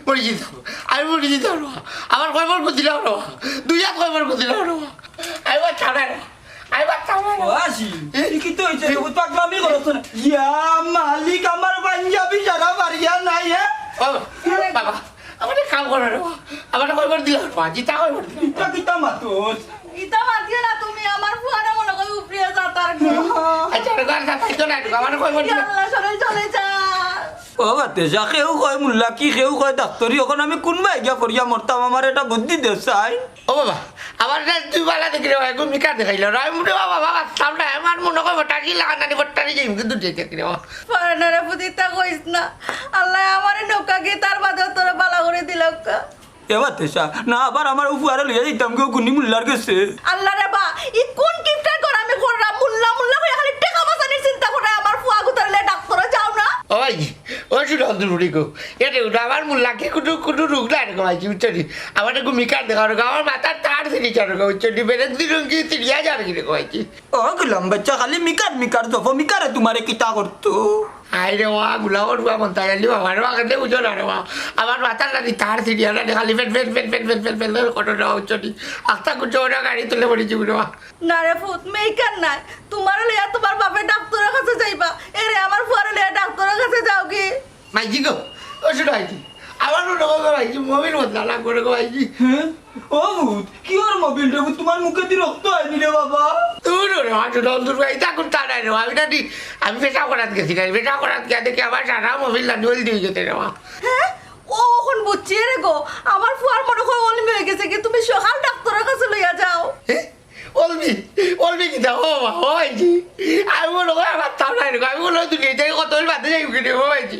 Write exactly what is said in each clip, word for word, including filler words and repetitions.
মরি যাইতাম, আমি মরি যাইতাম রে বা। আমার কয়বার বুঝিলাম রে বা, দুই হাত কয়বার বুঝিলাম রে বা। আমি বাঁচতাম না রে বা, আমি বাঁচতাম না রে বা। ও আসি, এ? ই কিতা অইছে রে? ও পাগলামি করছ না। ইয়া মালিক, আমার পাঞ্জাবি সারা বাড়িয়া নাই, হে? ও বাবা, আমার কাম করো রে বা, আমার কয়বার দিলাম রে বা, জিতা কয়বার দিলাম? ইতা কিতা মাতস? ইতা মাতিও না তুমি, আমার ফুয়ারে মনে কয় উপরিয়া যাতার গো। আচ্ছা, রে বা, আর যাতাই তো নাই রে বা, আমার কয়বার দিলাম? আল্লাহ, সরে চলে যা। ও বাতেশা, কেউ কয় মুল্লা কি, কেউ কয় ডাক্তরি, অখন আমি কুনবায় গিয়া পড়িয়া মরতাম, আমার এটা বুদ্ধি দে চাই। ও বাবা, আমার না তুই বালা দেখি রে বা, এগু মিকার দেখাইল রে, আমি রে বাবা, বাবা, সামনে আমার মনে কয় বটাকি লাগা নানি বটারি যাই, কিন্তু দেখি রে বাবা। পারে না রে পুত, ইতা কইস না, আল্লাহ আমারে নৌকা গিয়ে তার বাদে তোরা বালা করে দিলাম কা। এ বাতেশা, না আবার আমার ফুয়ারে লইয়া যাইতাম গো গুণী মুল্লার গেছে। আল্লাহ রে বা, ই কোন কিপটার ঘর আমি করলাম? মুল্লা মুল্লা কইয়া খালি টেকা বাঁচানির চিন্তা করে আমার ফুয়া গুতারে লইয়া ডাক্তরে যাও না। ও ভাই, ও শুনো, অন্তর ফুড়ি গো, এটা উঠো, আমার মুল্লা কি কুটু কুটু রোগ নাই রে গো ভাইজি, বুঝছো নি? আমার একটু মিকার দেখা রে গো, আমার মাথার তার ছিঁড়ি যাবে গো, বুঝছো নি? বেরেন্দ্রি রঙ্গি ছিঁড়িয়া যাবে কি রে গো ভাইজি? ও গুলাম বাচ্চা, খালি মিকার মিকার জফো, মিকারে তোমারে কিতা করতো? আই রে ওয়া, গুলাম ওর ওয়া মন্তা গেলি বাবা রে ওয়া, কেনে বুঝো না রে ওয়া। আমার মাথার নানি তার ছিঁড়িয়া নানি খালি ফেট ফেট ফেট ফেট ফেট ফেট ফেট ফেট করে দেওয়া, বুঝছো নি? আখতা কুচো ওরা গাড়ি তুলে পড়ি যাবো রে ওয়া। না রে ফুত, মেকার নাই। তোমারে লইয়া তোমার বাপে ডাক্তরের কাছে যাইবা। এরে আমার ফুয়ারে লইয়া ডাক্তরের কাছে যাও কি? মাইজি গো, ও শুনো আইজি। আমার মনে হয় গো ভাইজি, মোবিল বদলা লাগবো রে গো ভাইজি। হ্যাঁ? ও ভূত, কি ওর মোবিল রে ভূত? তোমার মুখে দি রক্ত আইনি রে বাবা। দূর রে, হাঁটু ডল দূর ভাই, তা কোন তা নাই রে, আমি না দি, আমি পেশাব করাত গেছি না, পেশাব করাত গিয়া দেখি আমার সারা মোবিল না নল দিয়ে গেছে রে মা। হ্যাঁ? ও অখন বুঝছি রে গো, আমার ফুয়ার মনে হয় অলিমি হয়ে গেছে কি, তুমি সকাল ডাক্তরের কাছে লইয়া যাও। এ? অলবি, অলবি কিতা? ও মা, ও ভাইজি। আমি মনে হয় আমার তাও নাই রে গো। আমি মনে হয় দুনিয়া থেকে কত হইল বাদে যাই উঠে রে, ও ভাইজি।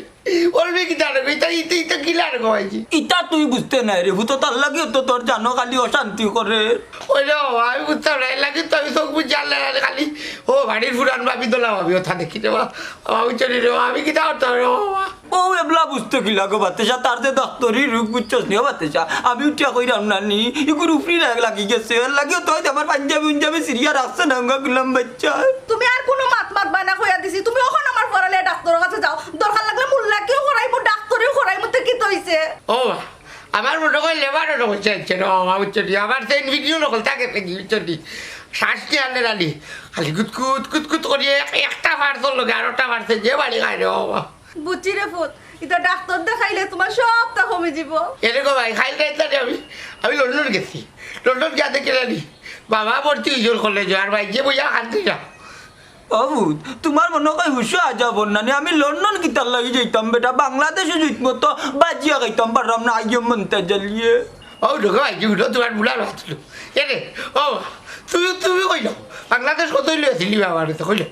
অলবি কিতা রে গো? ইতা, ইতা, ইতা কিলা রে গো ভাইজি? ইতা তুই বুঝতে নাই রে, ভূত তার লাগে তো তোর জানো খালি অশান্তি করে। ওই রে বাবা, আমি বুঝতাম না, এর লাগে তো আমি চোখ বুঝি আল্লাহ আল্লাহ খালি, ও বাড়ির ফুরান ভাবি দোলা ভাবি, ওটা দেখি রে বাবা। বাবা, বুঝছো নি রে বাবা, আমি কিতা করতাম রে বাবা? ও এবলা বুঝতো কিলা গো বাতেশা, তার যে ডাক্তরি রোগ বুঝছস নি ও বাতেশা, আমি উঠিয়া কইরাম না নি, ইগুর উপরি রাগ লাগি গেছে, এর লাগিও তো হয়তো আমার পাঞ্জাবি উঞ্জাবি সিরিয়া রাখছে না, উঙ্গা গুলাম বাচ্চা। তুমি আর কোনো মাত মাত বানা কইয়া দিছি, তুমি অখন আমার ফুয়ারে লইয়া ডাক্তরের কাছে যাও, দরকার লাগলে মুল্লাকেও করাইমু, ডাক্তরেও করাইমু, তে কিতা অইছে? ও, আমার মনে হয় লেবার ওটা হচ্ছে, হচ্ছে না, বাবা, বুঝছো নি? আমার সেই ভিডিও নকল থাকে, বুঝছো নি? শ্বাস নিয়ে আনলে নানি, খালি কুত কুত কুত কুত করিয়া এক-, একটা পার্সেল লগে আরোটা পার্সেল যে বাড়ি খায় রে বাবা। বুঝছি রে ফুত, ইতা ডাক্তর দেখাইলে তোমার সবটা কমি যাব। এরে গো ভাই, খাইল রাইত না রে আমি, আমি লন্ডন গেছি। লন্ডন গিয়া দেখি নানি, বাবা ভর্তি হইছইন কলেজো, আর ভাইজি বইয়া কান্দি যা। ও ভূত, তোমার মনে হয় হুশো আ যাবো না নি? আমি লন্ডন কিতার লাগি যাইতাম বেটা, বাংলাদেশে যাইতাম তো বাজিয়া খাইতাম পারলাম না, আইয়ো মনটা জ্বালিয়ে। ও ঢোকা ভাইজি, উঠো, তোমার বুলার ভাত লো। এরে, ও, তুমি, তুমি কইলো, বাংলাদেশ কত হইলো আছিলি বাবার তো কইলো?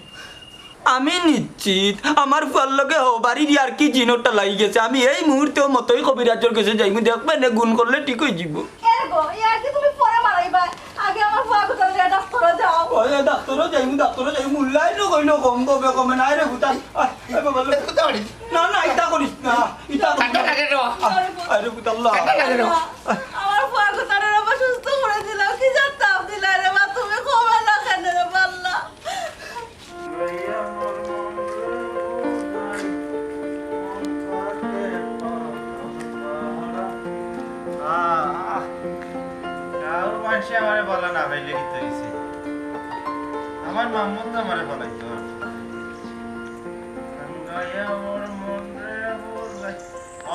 আমি নিশ্চিত আমার ফুয়ার লগে হবারি ইয়ার কি জিনটা লাগি গেছে। আমি এই মুহূর্তে ও মতই কবিরাজর গেছে যাইমু, দেখবে নে গুণ করলে ঠিক হয়ে যাব। এর গো, ইয়ার কি তুমি পরে মারাইবা? আগে আমার ফুয়া কোথায় যায়? ডাক্তারে যাও। ওই ডাক্তারে যাইমু, ডাক্তারে যাইমু। মুল্লাই লো কইলো কম কবে কমে নাই রে ভূতা। আয়, আয় বাবা, লো। কোথায় বাড়ি? না, না, ইতা করিস না। ইতা করিস ঠান্ডা না। লাগে রে বাবা। আয়, আয় রে ভূত আল্লাহ। ঠান্ডা লাগে রে বাবা। আমার ফুয়া কোথায় রে বাবা সুস্থ করে দিলাম। কি জানতাম দিলা রে বাবা, তুমি কমে না কেন রে বাবা আল্লাহ? আহ, গাঁওর মানষে আমারে বলা না পাইলে কিতা অইছে? আমার মামু তো আমারে বলাইতো।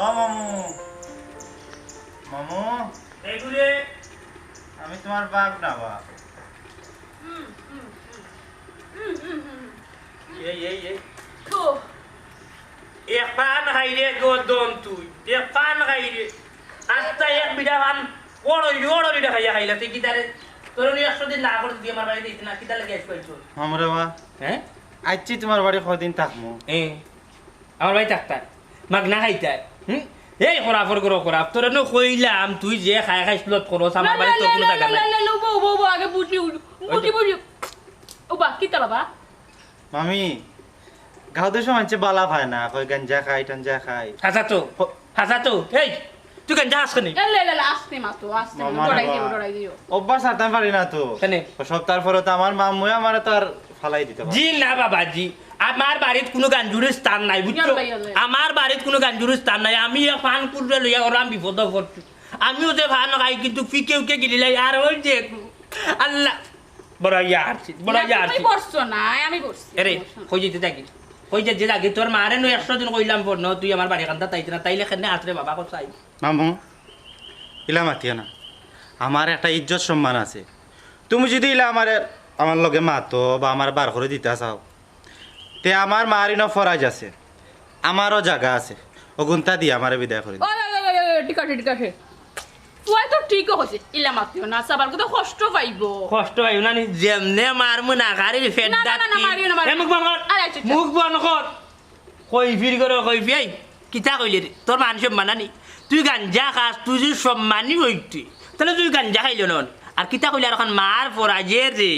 ও মামু, মামু, এই ঘুরে। আমি তোমার বাপ না বাপ? হুম, হুম, হুম। হুম, হুম, হুম, হুম। এই, এই, এই। তো। এক পান খাইরে গদন তুই। এক পান খাইরে। আস্তা এক বিড়া পান ওড়ইরে, ওড়ইরে খাইয়া খাইলা। তুই কিতারে? তোর উনি একশো দিন না করে তুই আমার বাড়িতে দিতে না। কিতা লাগে আইস কইছো? মামু রে বা। হ্যাঁ? আইছি তোমার বাড়ি কদিন থাকমু। এ। আমার বাড়ি থাকতায়, মাগনা খাইতায়। হুম? এই খরাফর গরো খরাফ, তোরে নু কইলাম, তুই যে খায় খাইস লত খরচ, আমার বাড়ি তোর কোনো জাগা নাই। লো, লো, লো, বউ, বউ, বউ, আগে বুঝি, বুঝি, ওই তো। বুঝি, বুঝি। ও বা, কিতা বাবা? মামি, গাঁও দেশো মানষে বালা পায় না, কয় গাঞ্জা খায়, টাঞ্জা খায়। হাছা তো, হ- হাছা তো, এই, তুই গাঞ্জা খাস কেনে? এ, লে, লে, লে, আস্তে মাতো, আস্তে মাতো, মামা ডরাই রে দিও, বাবা। ডরাই দিও। অভ্যাস ছাড়তাম পারি না তো। কেনে? ও সপ্তাহর পরে তো আমার মামুয়ে আমারে তো আর ফালাই দিতে পারো। জি না বাবাজি, আমার বাড়িত কুনু গাঞ্জুরির স্থান নাই, বুঝছো? ইয়াল্লা, ইয়াল্লা। আমার বাড়িত কুনু গাঞ্জুরির স্থান নাই। আমি এক ফান কুররে লইয়া ওরাম বিপদো পড়ছি। আমিও যে ফান খাই, কিন্তু ফিকে উকে গিলিলাই, আর ওই যে আল্লাহ, বড় ইয়া আরছি, বড় না, ইয়া তুমি আরছি। পড়ছো না, আমি পড়ছি। এরে, সমস্যা নাই। কই যাইতে থাকি? কই যে, যে থাকি? তোর মারে নু একশো দিন কইলাম পড়, ন, তুই আমার বাড়ি কান্দাত আইতে না, তাইলে কেনে আতরে বাবা কছাই? মামু, ইলা মাতিও না। আমার একটা ইজ্জত সম্মান আছে। তুমি যদি ইলা আমারে, আমার লগে মাতো বা আমারে বার করি দিতা চাও, তে আমার মার ইনো ফরাইজ আছে, আমারও জাগা আছে, অগুনতা দি আমারে বিদায় করি দিও। ওই, ওই, ওই, ওই, ওই, ঠিক আছে, ঠিক আছে। তুই তো ঠিকও কইছিস, ইলা মাতিও না, সাবাল কত কষ্ট পাইবো। কষ্ট পাইবো না নি, যেমনে মারমু না, গাড়ির ফেট না, না, না, না, দাঁত মারিও না, মারিও এ, মুখ বন্ধ কর। আরে, আচ্ছা, আচ্ছা। মুখ বন্ধ কর। কই ফির করে, কই ফি, এই, কিতা কইলে রে? তোর মান সম্মান নাই নি? তুই গাঞ্জা খাস, তুই যদি সম্মানী হইতে, তাইলে তুই গাঞ্জা খাইলে নন। আর কিতা কইলে আর অখন মার ফরাইজে রে,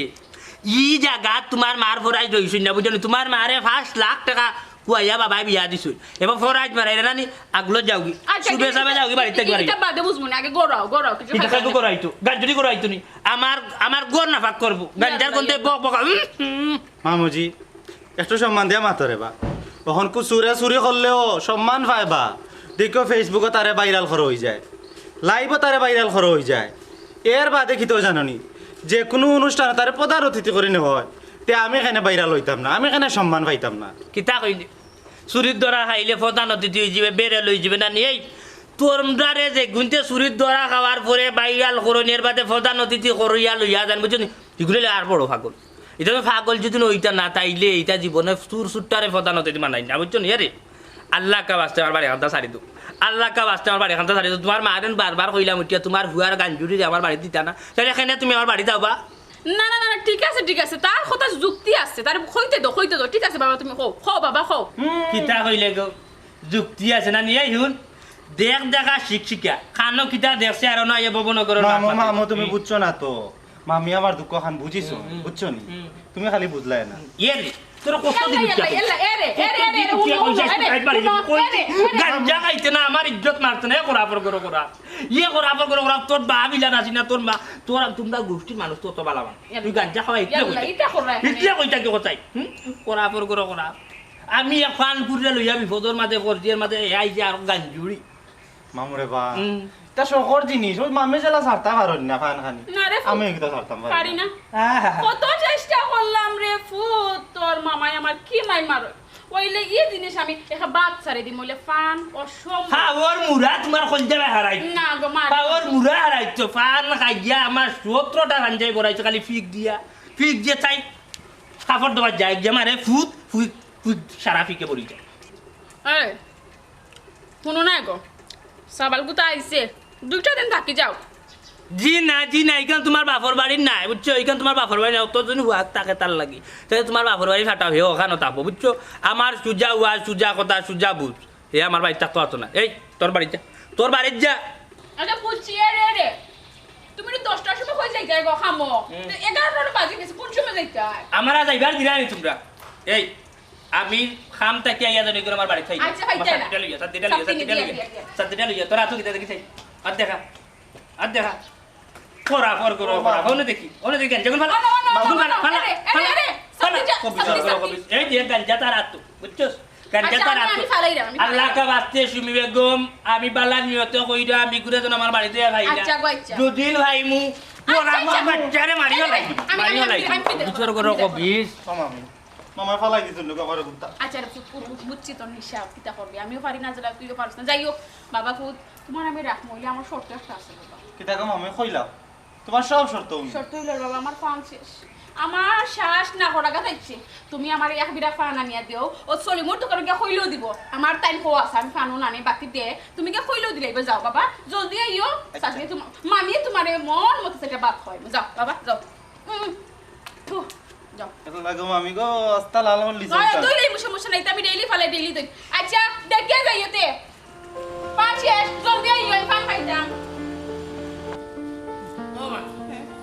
ই জাগাত তুমার মার ফরাইজ রইছইন না, বুঝছো নি? তুমার মারে পাঁচ লাখ টেকা খুয়াইয়া বাবায় বিয়া দিছইন। এবার ফরাইজ মারাইরা না নি, আগলো যাওগি। আচ্ছা, সুবে সাবে যাওগি, বাড়িত থাকি বাড়ি। ইটা বাদে বুঝমু নি, আগে গড়াও, গড়াও, কিছু ইটা খাইতাম খাইতো না। গড়াইতো, গাঞ্জুরি গড়াইতো নি। আমার, আমার গড় নাফাক করবো। গাঞ্জার গন্ধে বক বক, উম, উম। মামুজি, একটু সম্মান দিয়া মাতো রে বা। অখন কু চুরে চুরি করলেও সম্মান পায় বা। দেখো Facebook-ও তারে viral করা অইযায়, live-ও তারে viral করা অইযায়। এর বাদে কিতা জানো নি? যে কুনু অনুষ্ঠানে তারে প্রধান অতিথি করি নেওয়া অয়, তে আমি কেনে viral অইতাম না, আমি কেনে সম্মান পাইতাম না? কিতা কইলে? চুরির ধরা খাইলে প্রধান অতিথি অইযিবে, viral অইযিবে না নি? এই তোমরারে যেগুইন্তে চুরির ধরা খাওয়ার পরে viral করইন, এর বাদে প্রধান অতিথি করিয়া লইয়া যাইন, বুঝছো নি? ইগুরে আর বড় পাগল। ইতা তো পাগল যদি অইতা না, তাইলে ইতা জীবনে চুর চুরটারে প্রধান অতিথি বানাইন না, বুঝছো নি? আরে, আল্লাহ কা ওয়াস্তে আমার বাড়ি কান্দাত ছাড়ি দেও। আল্লাহ কা ওয়াস্তে আমার বাড়ি কান্দাত ছাড়ি দেও। তুমার মারে বারবার কইলাম উঠিয়া, তুমার ফুয়ার গাঞ্জুরিরে আমার বাড়িত দিতা না। তাইলে কেনে তুমি আমার বাড়িত আইবা? না, না, না, না, ঠিক আছে, ঠিক আছে। তার কথা যুক্তি আছে। তারে কইতে দেও, কইতে দেও। ঠিক আছে বাবা, তুমি কও। কও বাবা, কও। কিতা কইলে গো? যুক্তি আছে না নি? এই হুন, দেখ দেখা শিখ শিখা। কানো কিতা দেখছে আর অনো আইয়া ভবনগরর মামু, মামু, তুমি বুঝছো না তো। মামি আমার দুঃখ খান বুঝিছো, হুম, হুম। বুঝছো নি? হুম। তুমি খালি বুঝলায় না। এ রে, তোর কষ্ট দি দুঃখ। এরে, এরে, এরে, এরে, হুনো, হুনো, এরে, হুনো, এরে, এরে। গাঞ্জা খাইতে না, আমার ইজ্জত মারতে না, এ খরাফর ঘরো খরাফ। ইয়ে খরাফর ঘরো খরাফ, তোর বাপ ইলা নাছি না, তোর মা, তোর, তুমরা গোষ্ঠীর মানুষ তো অত বালা না। তুই গাঞ্জা খাওয়া ইতলে কইতা। ইটা কররা এখানে। ইতলে কইতা কি কথাই? হুম? খরাফর ঘরো খরাফ। আমি এক ফান কুররে লইয়া বিপদর মাঝে পড়ছি, এর মাঝে এ আইছে আর গাঞ্জুরি। মামুরে বা, হুম। ইতা শখর জিনিস, ওই মামি যেলা ছাড়তা পারইন না ফান খানি। না রে ফুত, আমি কিতা ছাড়তাম পারি পারি না। না। আহা। কত চেষ্টা করলাম রে ফুত, তোর মামায় আমার কি মাইর মারইন। অইলে ই জিনিস আমি একটা বাচ্চারে দিমু, অইলে ফান অসম্ভব। পাওর মুরা তুমার কইলজা হারাই। না গো, মার। পাওর মুরা হারাইছো, ফান খাইয়া আমার সতেরোটা গাঞ্জাই বড়াইছো, খালি ফিক দিয়া, ফিক দিয়া চাই। কাপড় দেওয়া যায়, যে মারে ফুত, ফুত, ফুত সারা ফিকে পড়ি যায়। এই, হুনো না গো, সাবাল গুতা আইছে, দুইটা দিন থাকি যাও। জি না, জি না, ইখান তুমার বাপর বাড়ি নায়, বুঝছো? ইখান তুমার বাপর বাড়ি নায়, অত জন হুয়াক থাকে তার লাগি। তাইলে তুমার বাপর বাড়ি ফাটাও, হে অখানো থাকবো, বুঝছো? আমার সুজা হুয়া, সুজা কথা, সুজা বুঝ। হে আমার বাড়িত থাকতো পারতো না। এই, তোর বাড়িত যা, তোর বাড়িত যা। আচ্ছা, বুঝছি, এ রে রে। তুমি তো দশটার সময় কই যাইতায় গো, খামো। হুম। তো এগারোটা বাজে গেছে, কোন সময় যাইতায়? আমার আর যাইবার দিলা নি তুমরা। এই, আমি খাম থাকি আইয়া জানি করে আমার বাড়িত খাই। আচ্ছা, খাইতায় না। ছাতিটা লইয়া, ছাতিটা লইয়া, ছাতিটা লইয়া। ছাতিটা লইয়া, তোর আতো কিতা দেখি চাই। আর দেখা, আর দেখা। খরাফর ঘরো খরাফ। অনো দেখি, অনো দেখি, গাঞ্জা গুন ফালা। অনো, অনো, অনো, গাঞ্জা গুন ফালা, অনো, ফালা, আরে, ফালা, আরে, আরে, ফালা। ছাতি, ছাতি, কবির ছাতি, ঘরো ছাতি। কবির। এই যে গাঞ্জা তার আতো, বুঝছস? গাঞ্জা আচ্ছা, তার আমি, আতো। আমি ফালাই দিলাম, আমি ফালাই আল্লাহ দিলাম। কা ওয়াস্তে সুমি বেগম, আমি বালা নিয়তে কইরা, আমি ঘুরে যেন আমার বাড়িত যাই খাইলা। আচ্ছা গো, আচ্ছা। দুদিন ভাই মু, আচ্ছা, ওরা আচ্ছা। আমার বাচ্চারে মারিও আমি, লাগি, আমি, আমি, মারিও আমি, লাগি। আমি, আমি, আমি, বুঝছস ঘরো আমি, কবির। ও মামি, মামায় ফালাই দিছইন নি আমারে কুন্তা। আচ্ছা, রে, বু-, বু-, বুঝছি তোর হিসাব, কিতা করবি? আমিও পারি না, যেলা তুইও পারস না। যাই হোক, বাবা ফুত, তুমার আমি রাখমু, অইলে আমার শর্ত একটা আছে বাবা। কিতা গো মামি, কইলাও? তুমার সব শর্ত হুনমু। শর্ত অইলো বাবা, আমার ফান শেষ। আমার শ্বাস না করা গাতাইছে। তুমি আমারে এক বিড়া ফান আনিয়া দেও। ও সলিমর দোকানো গিয়া কইলেও দিবো। আমার তাইন কওয়া আছে, আমি ফানও নানি বাকি দে। তুমি গিয়া কইলেও দিলাইবা, যাও বাবা। জলদি আইও। আচ্ছা। সাথে তুম-, মামি তুমারে মন মতো একটা ভাত খাওয়াইবো। যাও বাবা, যাও। উম, থু, যাও। এত লাগে মামি গো, আস্তা লাল হলি নয়, চলতা। দইলেই সমস্যা নাই, আমি ডেইলি ফালাই, ডেইলি দই। আচ্ছা, দেখিয়া যাইও তে। পাঁচ শেষ, জলদি আইও, আমি পান খাইতাম। ও মা,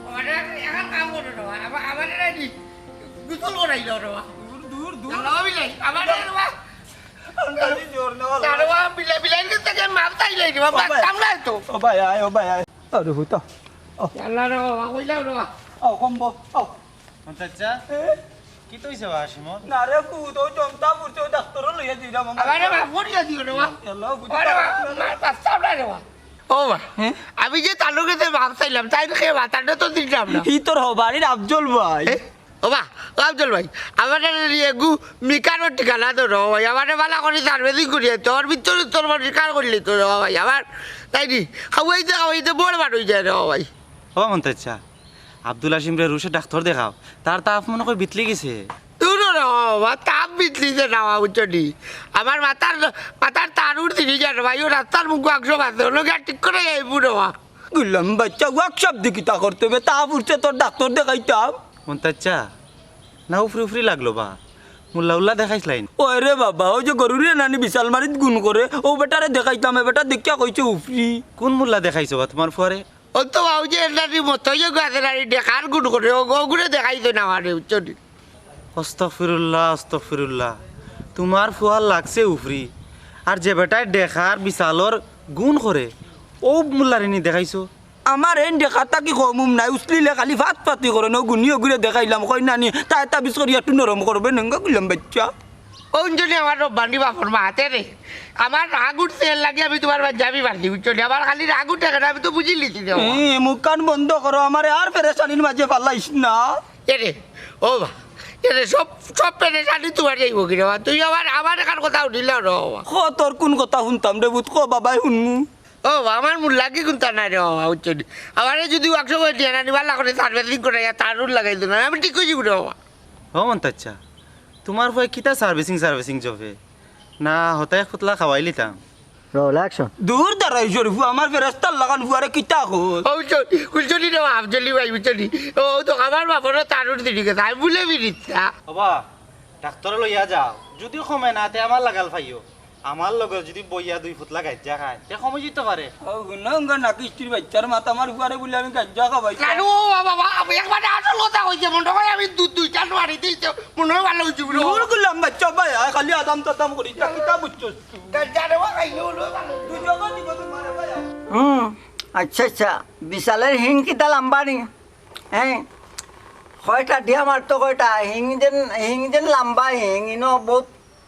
ও মা, এখন কাম করো না, আবার, আবার এটা কি? গোসল করাইলো রে বা। দূর, দূর, দূর। না, না, আমি নাই, আবার এটা রে বা। আমি জোর না হলো। তার বা বিলাই, বিলাই করতে গিয়ে মাপ চাইলাই রে বা, ও ভাই। কাম নাই তো। ও ভাই, আয়, ও ভাই, আয়। আরে হুতা। ও। আল্লাহ রে বাবা, কইলাম রে বা। ও, কম বল, ও। আচ্ছা, আচ্ছা। এ? কিতা অইছে বা, শিমন? না রে পুত, ওই জনতা পড়ছে, ওই ডাক্তারও লইয়া দিলাম আমার। আরে বাবা, ফোন দিয়া দিও রে বা। আল্লাহ, বুঝতে আরে বাবা, পারলাম না। মার বাচ্চা আমরা রে বা। ও বা, হ্যাঁ? আমি যে তানুর কাছে মাপ চাইলাম, তাই রে বা, তানরে তো দিলাম না। ই তোর হবারির আফজল ভাই। এ? ও বা, ও আফজল ভাই, আমার এগু মিকানোর ঠিকানা তো রে ভাই, আমার বালা করি সার্ভিসিং করিয়া তো, ওর ভিতরে তোর মন রিকার করলি তো রে ভাই, আমার তাই নি, খাওয়াইতে খাওয়াইতে বড় বার হয়ে যায় রে ভাই। ও মন্তাজ চাচা, আব্দুল হাসিমরে রুশে ডাক্তার দেখাও, তার তাপ মনে কয় বিতলি গেছে। দূর রে বাবা, তাপ বিতলিছে না বাবা, বুঝছো নি? আমার মাথার, মাথার তার উঠতে নিয়ে যায় রে ভাই, ও রাস্তার মুখ একশো বাজে, ওগুলো গিয়া ঠিক করে যাইবো রে বাবা। গুলাম বাচ্চা, ওয়ার্কশপ দি কিতা করতে হবে? তাপ উঠছে, তোর ডাক্তার দেখাইতাম। মন্তাজ চাচা, না উফরি উফরি লাগলো বা, মুল্লা উল্লা দেখাইছলাইন। ওই রে বাবা, ওই যে গরুরে নানি বিশাল মারিত গুণ করে, ও বেটারে দেখাইতাম, এ বেটা দেখিয়া কইছে উফরি। কোন মুল্লা দেখাইছো বা তোমার ফুয়ারে? ও তো বাবু যে এর নানি মতো ইয়ে গাছে নানি দেখার গুণ করে, ও গগুরে দেখাইছে না আমারে, বুঝছো নি? আস্তাগফিরুল্লাহ, আস্তাগফিরুল্লাহ। তোমার ফুয়ার লাগছে উফরি, আর যে বেটায় দেখার বিশালর গুণ করে, ও মুল্লারে নি দেখাইছো? আমার এন দেখাত থাকি কম উম নাই, উসলিলে খালি ফাত ফাতি করে, নগুনি ওগুরে দেখাইলাম, কই নানি, তাই তাবিজ করি একটু নরম করবে, নেঙ্গা কইলাম বাচ্চা। অঞ্জলি আমার রব্বানি বাপর মা হাতে রে, আমার রাগ উঠছে, এর লাগি আমি তোমার বাচ্চা আমি বাড়ি উঠছো নি, আমার খালি রাগ উঠে কেন, আমি তো বুঝি লিছি রে বাবা। এ, মুখখান বন্ধ করো, আমারে আর পেরেশানির মাঝে ফালাইস না। এরে, ও বা, এরে সব, সব পেরেশানি তোমার যাইব কি রে বাবা, তুই আমার, আমার এখান কথা উঠিল রে বাবা। ক তোর কোন কথা শুনতাম রে বুত, ক বাবাই শুনমু। ও, আমার মুল্লা কি কুন্তা নাই রে বাবা, বুঝছো নি? আমারে যদি ওয়ার্কশপে দিয়া না নিবার লাগলে সার্ভিসিং করে ইয়া তার রুল লাগাই দিন, আমি ঠিক কইছি রে বাবা। ও মন্তাজ চাচা, তোমার ফুয়ায় কিতা সার্ভিসিং সার্ভিসিং জবে? না, হতা এক ফুতলা খাওয়াই লিতাম। Roll action. দূর দাঁড়াই শরীফ, আমার ফেরেস্তার লাগান ফুয়ারে কিতা কর? ও, বুঝছো, বুঝছো নি রে বাবা, আফজলি ভাই, বুঝছো নি? ও, তো আমার বাপরও তার রুল দিকে, আমি ভুলে বিরিতা। বাবা, ডাক্তারে লইয়া যাও, যদি কমে না, তে আমার লাগাল পাইও। আমার লগে যদি বইয়া দুই ফুতলা গাইজা খায়, তে কমে যেতে পারে। ও, হুনো, হুনো, নাকি স্ত্রীর বাচ্চার মাত আমার ফুয়ারে বলে আমি গাইজা খাবাই। নানু, ও বাবা, বাবা, একবারে আসল কথা কইছে, মনে হয় আমি দু-, দুইটা নোয়ারি দিয়েছে, মনে হয় ভালো হইছে বলে। দূর গুলাম বাচ্চা ভাই, আয় খালি আদাম তাদাম করি, তা কিতা বুঝছস তুই? গাইজা রে বাবা, খাইলে হলো ভালো। দুই জগা দিব তোমারে ভাই। হুম, আচ্ছা, আচ্ছা, বিশালের হিং কিতা লাম্বা নি? হ্যাঁ, কয়টা ডিয়া মারতো কয়টা? হিং যেন, হিং যেন লাম্বা হিং, ইনো বহুত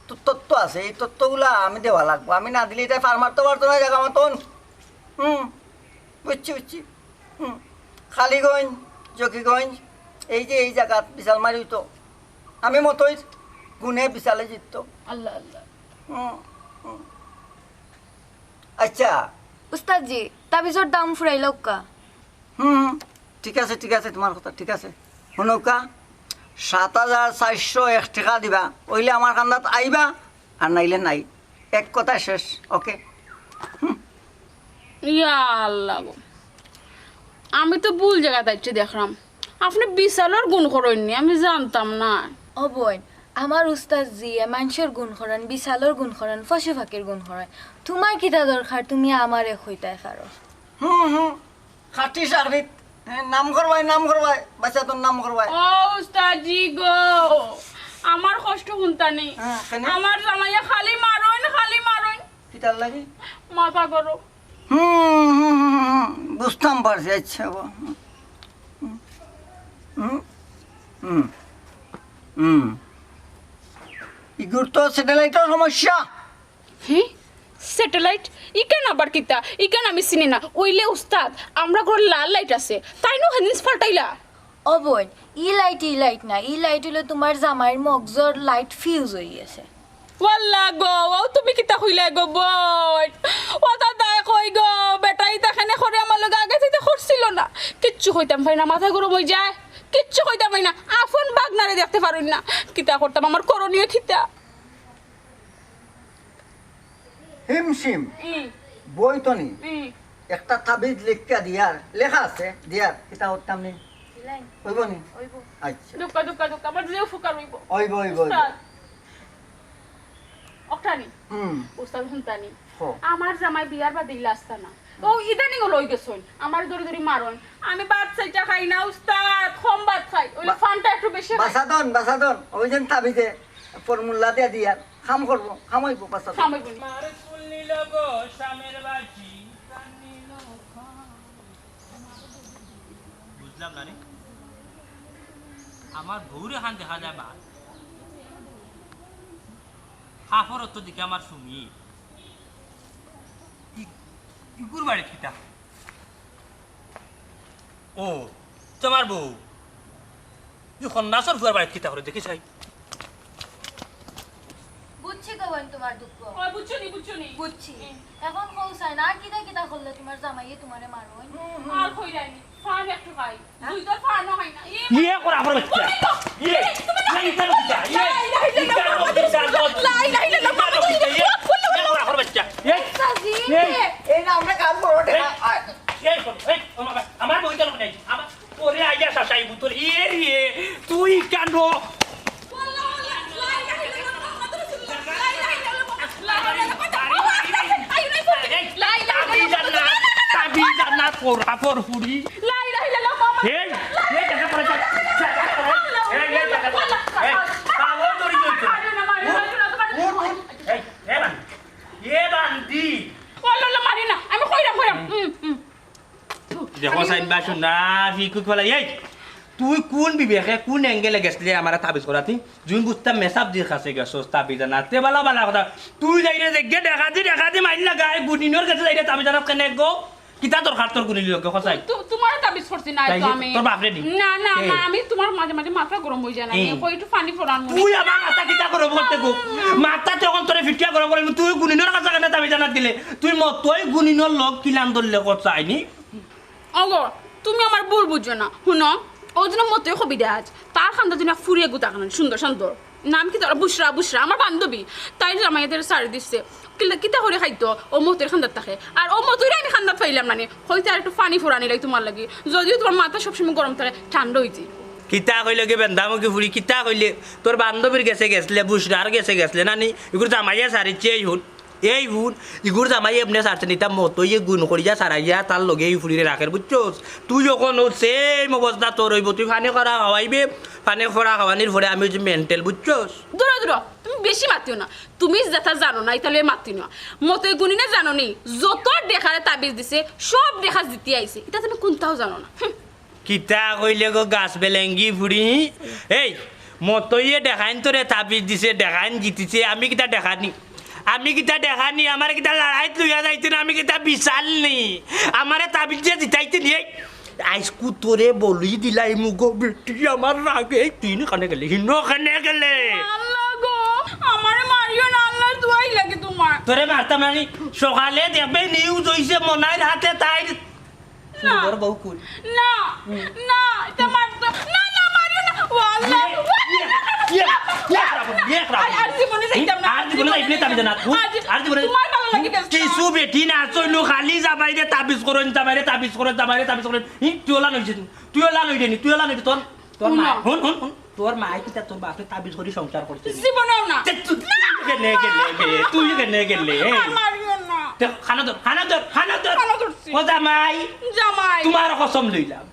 ত-, তত্ত্ব আছে। এই তত্ত্বগুলা আমি দেওয়া লাগবো। আমি না দিলে এটা ফার মারতে পারতো না, জাগা মতন। হুম, বুঝছি, বুঝছি। হুম, কালীগঞ্জ, জকিগঞ্জ, এই যে এই জাগাত বিশাল মারি হইতো। আমি মতই গুণে বিশালে জিততো। আল্লাহ, আল্লাহ। হুম, হুম। আচ্ছা। উস্তাদজি, তাবিজর দাম ফুরাইলাউক্কা। হুম, ঠিক আছে, ঠিক আছে, তোমার কথা ঠিক আছে। হুনউক্কা, সাত হাজার চাইরশো এক টেকা দিবা, অইলে আমার কান্দাত আইবা, আর নাইলে নাই। এক কথায় শেষ, ওকে? হুম। ইয়া আল্লাহ গো, আমি তো ভুল জাগাত আইছি দেখরাম। আপনে বিশালর গুণ করইননি, আমি জানতাম না। ও বইন, আমার উস্তাদজিয়ে মানষর গুণ করইন, বিশালর গুণ করইন, পশু পাখির গুণ করইন। তুমার কিতা দরকার, তুমি আমারে কইতায় পারো। হুম, হুম। খাটি চাকরিত, হ্যাঁ, নাম করবায়, নাম করবায়, বাচ্চা তোর নাম করবায়। ও উস্তাদজি গো, আমার কষ্ট হুনতানি। হ্যাঁ, কেনে? আমার জামাইয়ে খালি মারইন, খালি মারইন। কিতার লাগি? মাথা গরম। হুম, হুম, হুম, হুম, হুম, বুঝতাম পারছি, আচ্ছা, বাবা। হুম, হুম, হুম, হুম। ইগুর তো স্যাটেলাইটর সমস্যা। হে? স্যাটেলাইট? ইখান আবার কিতা? ইখান আমি চিনি না। অইলে উস্তাদ, আমরার ঘরো লাল লাইট আছে, তাইনও হেদিন পাল্টাইলা। ও বইন, ই লাইট, ই লাইট না, ই লাইট অইলো তুমার জামাইর মগজর লাইট ফিউজ অইগেছে। ওয়াল্লা গো, অউ তুমি কিতা কইলায় গো বইন? ও দাদায় কই গো, বেটায় ইতা কেনে করে আমার লগে আগে তো ইতা করছিল না। কিচ্ছু কইতাম পারি না, মাথা গরম অইযায়, কিচ্ছু কইতাম পারি না। আপন ভাগনারে দেখতে পারইন না, কিতা করতাম, আমার করণীয় কিতা? হিমশিম। ই। বই তো নি। ই। একটা তাবিজ লিখিয়া দিয়ার, লেখা আছে, দিয়ার, কিতা করতাম নি? দিলাই। অইবো নি? অইবো। আচ্ছা। দুক্কা, দুক্কা, দুক্কা, আমার যে উপকার অইবো। অইবো, অইবো, অইবো। উস্তাদ। অকটানি। হুম। উস্তাদ হুনতানি। হো। আমার জামাই বিয়ার বাদে ইলা আস্তা না। তো ইদানিং লই গেছইন। আমার ধরি ধরি মারইন। আমি ভাত চাইটা খাই না, উস্তাদ, কম ভাত খাই। অইলে বা-, পানটা একটু বেশি খাই। বাসাদন, বাসাদন, ওই যে তাবিজে ফর্মুলা দিয়া দিয়া কাম করবো, কাম অইবো, বাসাদন। কাম অইবো নি? বুঝলাম না রে। আমার বউরে খান দেখা যায় বা। কাপড় তো দেখি আমার সুমি। ই-, ইগুর বাড়িত কিতা? ও, তোমার বউ। ই সন্ন্যাসর ফুয়ার বাড়িত কিতা করে দেখি চাই। বুঝছি গো বইন তোমার দুঃখ। ও, বুঝছো নি, বুঝছো নি? বুঝছি। হুম। এখন কও চাই না, আর কিতা কিতা করলে তোমার জামাইয়ে তোমারে মারইন? আর কইরায় নি, ফান একটু খাই। দুই দল ফানও খাই না। ইয়ে করা আমার বাচ্চা। ইয়ে, ইয়ে, ইটা লোক যা, ইয়ে, ইটা লোক যা, লোক। লা ইলাহা ইল্লাল্লাহ, ইটা লোক যা, ইয়ে, ইয়ে করা আমার বাচ্চা। ইয়ে, ইয়ে। এই না, আমরা কাজ করো, এই, এই, এই, আমার বউ ইটা লোক নাই। আমার পরে আইয়া শাসাই বুতল। ইয়ে রে, তুই কেন? এই, তাবিজ আর না, তাবিজ আর না, পড়া পড় ফুড়ি। লা ইলাহা ইল্লাল্লাহ, মুহাম্মদ। এই, এই, দেখা করে যা। এই, এই, দেখা করে। এই, পাগল ধরি চলছে। উঠ, উঠ, উঠ। এই, এ বান্দি, এ বান্দি। ও আল্লাহ, আল্লাহ, মারি না। আমি কইরাম, কইরাম। হুম, হুম। দেখো, সাইন বাসু না, ফিকুক ফেলা। এই, তুই কোন বিবেকে, কোন angle-এ গেছলে আমারে তাবিজ করাতি? জুন বুঝতাম মেসাব দির কাছে গেছস, তাবিজ আনাত। তে বালা বালা কথা। তুই যাইরে যে গে দেখা দি, দেখা দি মাইর লাগা, এই গুনিনর গেছে যাইরে তাবিজ আনাত কেনে গো? কিতা দরকার তোর গুনিনর লগে, কসাই? তু-, তোমার তাবিজ করছি না তাই তো যে আমি। তোর বাপরে দি। না, না, এ। না, আমি তোমার মাঝে মাঝে মাথা গরম হয়ে যায় না। এ। আমি কই একটু পানি ফোড়ান মনে। তুই আমার মাথা কিতা গরম করতে গো? না। মাথা তখন তোরে ফিটিয়া গরম করে, তুই গুনিনর কাছে কেনে তাবিজ আনাত গেলে? তুই মতই গুনিনর লগ কিলান ধরলে কসাই নি? ওগো, তুমি আমার ভুল বুঝো না। হুনো, ওই জন্য মতই কবিরাজ, তার খান্দা দিন ফুরিয়ে গুতা খান, সুন্দর সুন্দর। নাম কিতা? বুশরা, বুশরা, আমার বান্ধবী। তাই জামাইদের সারি দিচ্ছে। কিলা-, কিতা করে খাইতো? ও মতইর খান্দাত থাকে। আর ও মতইরে আমি খান্দাত পাইলাম না নি। কইতে আর একটু পানি ফোড়ানি লাই তোমার লাগি। যদিও তোমার মাথা সবসময় গরম থাকে, ঠান্ডা হইছে। কিতা কইলে কি বেন্দামুখী ফুড়ি? কিতা কইলে? তোর বান্ধবীর গেছে গেছলে, বুশরার গেছে গেছলে, নানি? ইগুর জামাইয়ে সারিচ্ছে, এই হুন। এই হুন, ইগুর জামাই এমনে ছাড়ছে নি, ইতা মতইয়ে গুন করিয়া সারাইয়া তার লগে এই ফুড়িরে রাখের, বুঝছস? তুই অখন ও same অবস্থা তোর অইবো, তুই পানি করা খাওয়াইবে, পানি করা খাওয়ানির পরে আমি অইছি mental, বুঝছস? দূরো, দূরো, তুমি বেশি মাতিও না। তুমি যেটা জানো না, ইতা লইয়া মাতি না। মতই গুনিনে জানো নি, যত ডেকারে তাবিজ দিছে, সব ডেকা জিতি আইছে। ইতা তুমি কোনটাও জানো না। হুম। কিতা কইলে গো গাছ বেলেঙ্গি ফুড়ি? এই, মতইয়ে ডেকাইন তোরে তাবিজ দিছে, ডেকাইন জিতিছে, আমি কিতা ডেকা নি? আমি কিতা ডেকা নি? আমারে কিতা লড়াইত লইয়া যাইতে না, আমি কিতা বিশাল নি? আমারে তাবিজে জিতাইতে নি? এই, আইজকু তোরে বলি দিলাইমু গো বেটি, আমার রাগে এই তিন খানে গেলে, হিনো খানে গেলে। আল্লাহ গো, আমারে মারিও না, আল্লাহর দোয়াই লাগে তোমার। তোরে মারতাম না নি, সকালে দেখবে news অইছে মনাইর হাতে তাইর না। সুন্দর বউ কুল। না, হুম। না, ইতা মারতো। না, না, মারিও না। ও আল্লাহ। ইয়ে, ইয়ে, ইয়ে, ইয়ে খারাপ, ইয়ে খারাপ। আর, আর জীবনে যাইতাম না। আর জীবনে যাইতাম না। আর জীবনে তোমার ভালা লাগে না। কিছু বেটি না, চইনু খালি জামাইরে তাবিজ করইন, জামাইরে তাবিজ করইন, জামাইরে তাবিজ করইন। হি, তুই ওলা নইছে তুই। তুই ওলা নইরে নি, তুই ওলা নইরে তোর, তোর মা। হুন, হুন, হুন। তোর মায়ে কিতা তোর বাপরে তাবিজ করি সংসার করছে নি? জীবনেও না। তে তু-, তুই কেনে গেলে বে? তুই কেনে গেলে? এই। আর মারিও না। তে খানা ধর, খানা ধর, খানা ধর। খানা ধরছি। ও জামাই। জামাই। তোমার কসম লইলাম।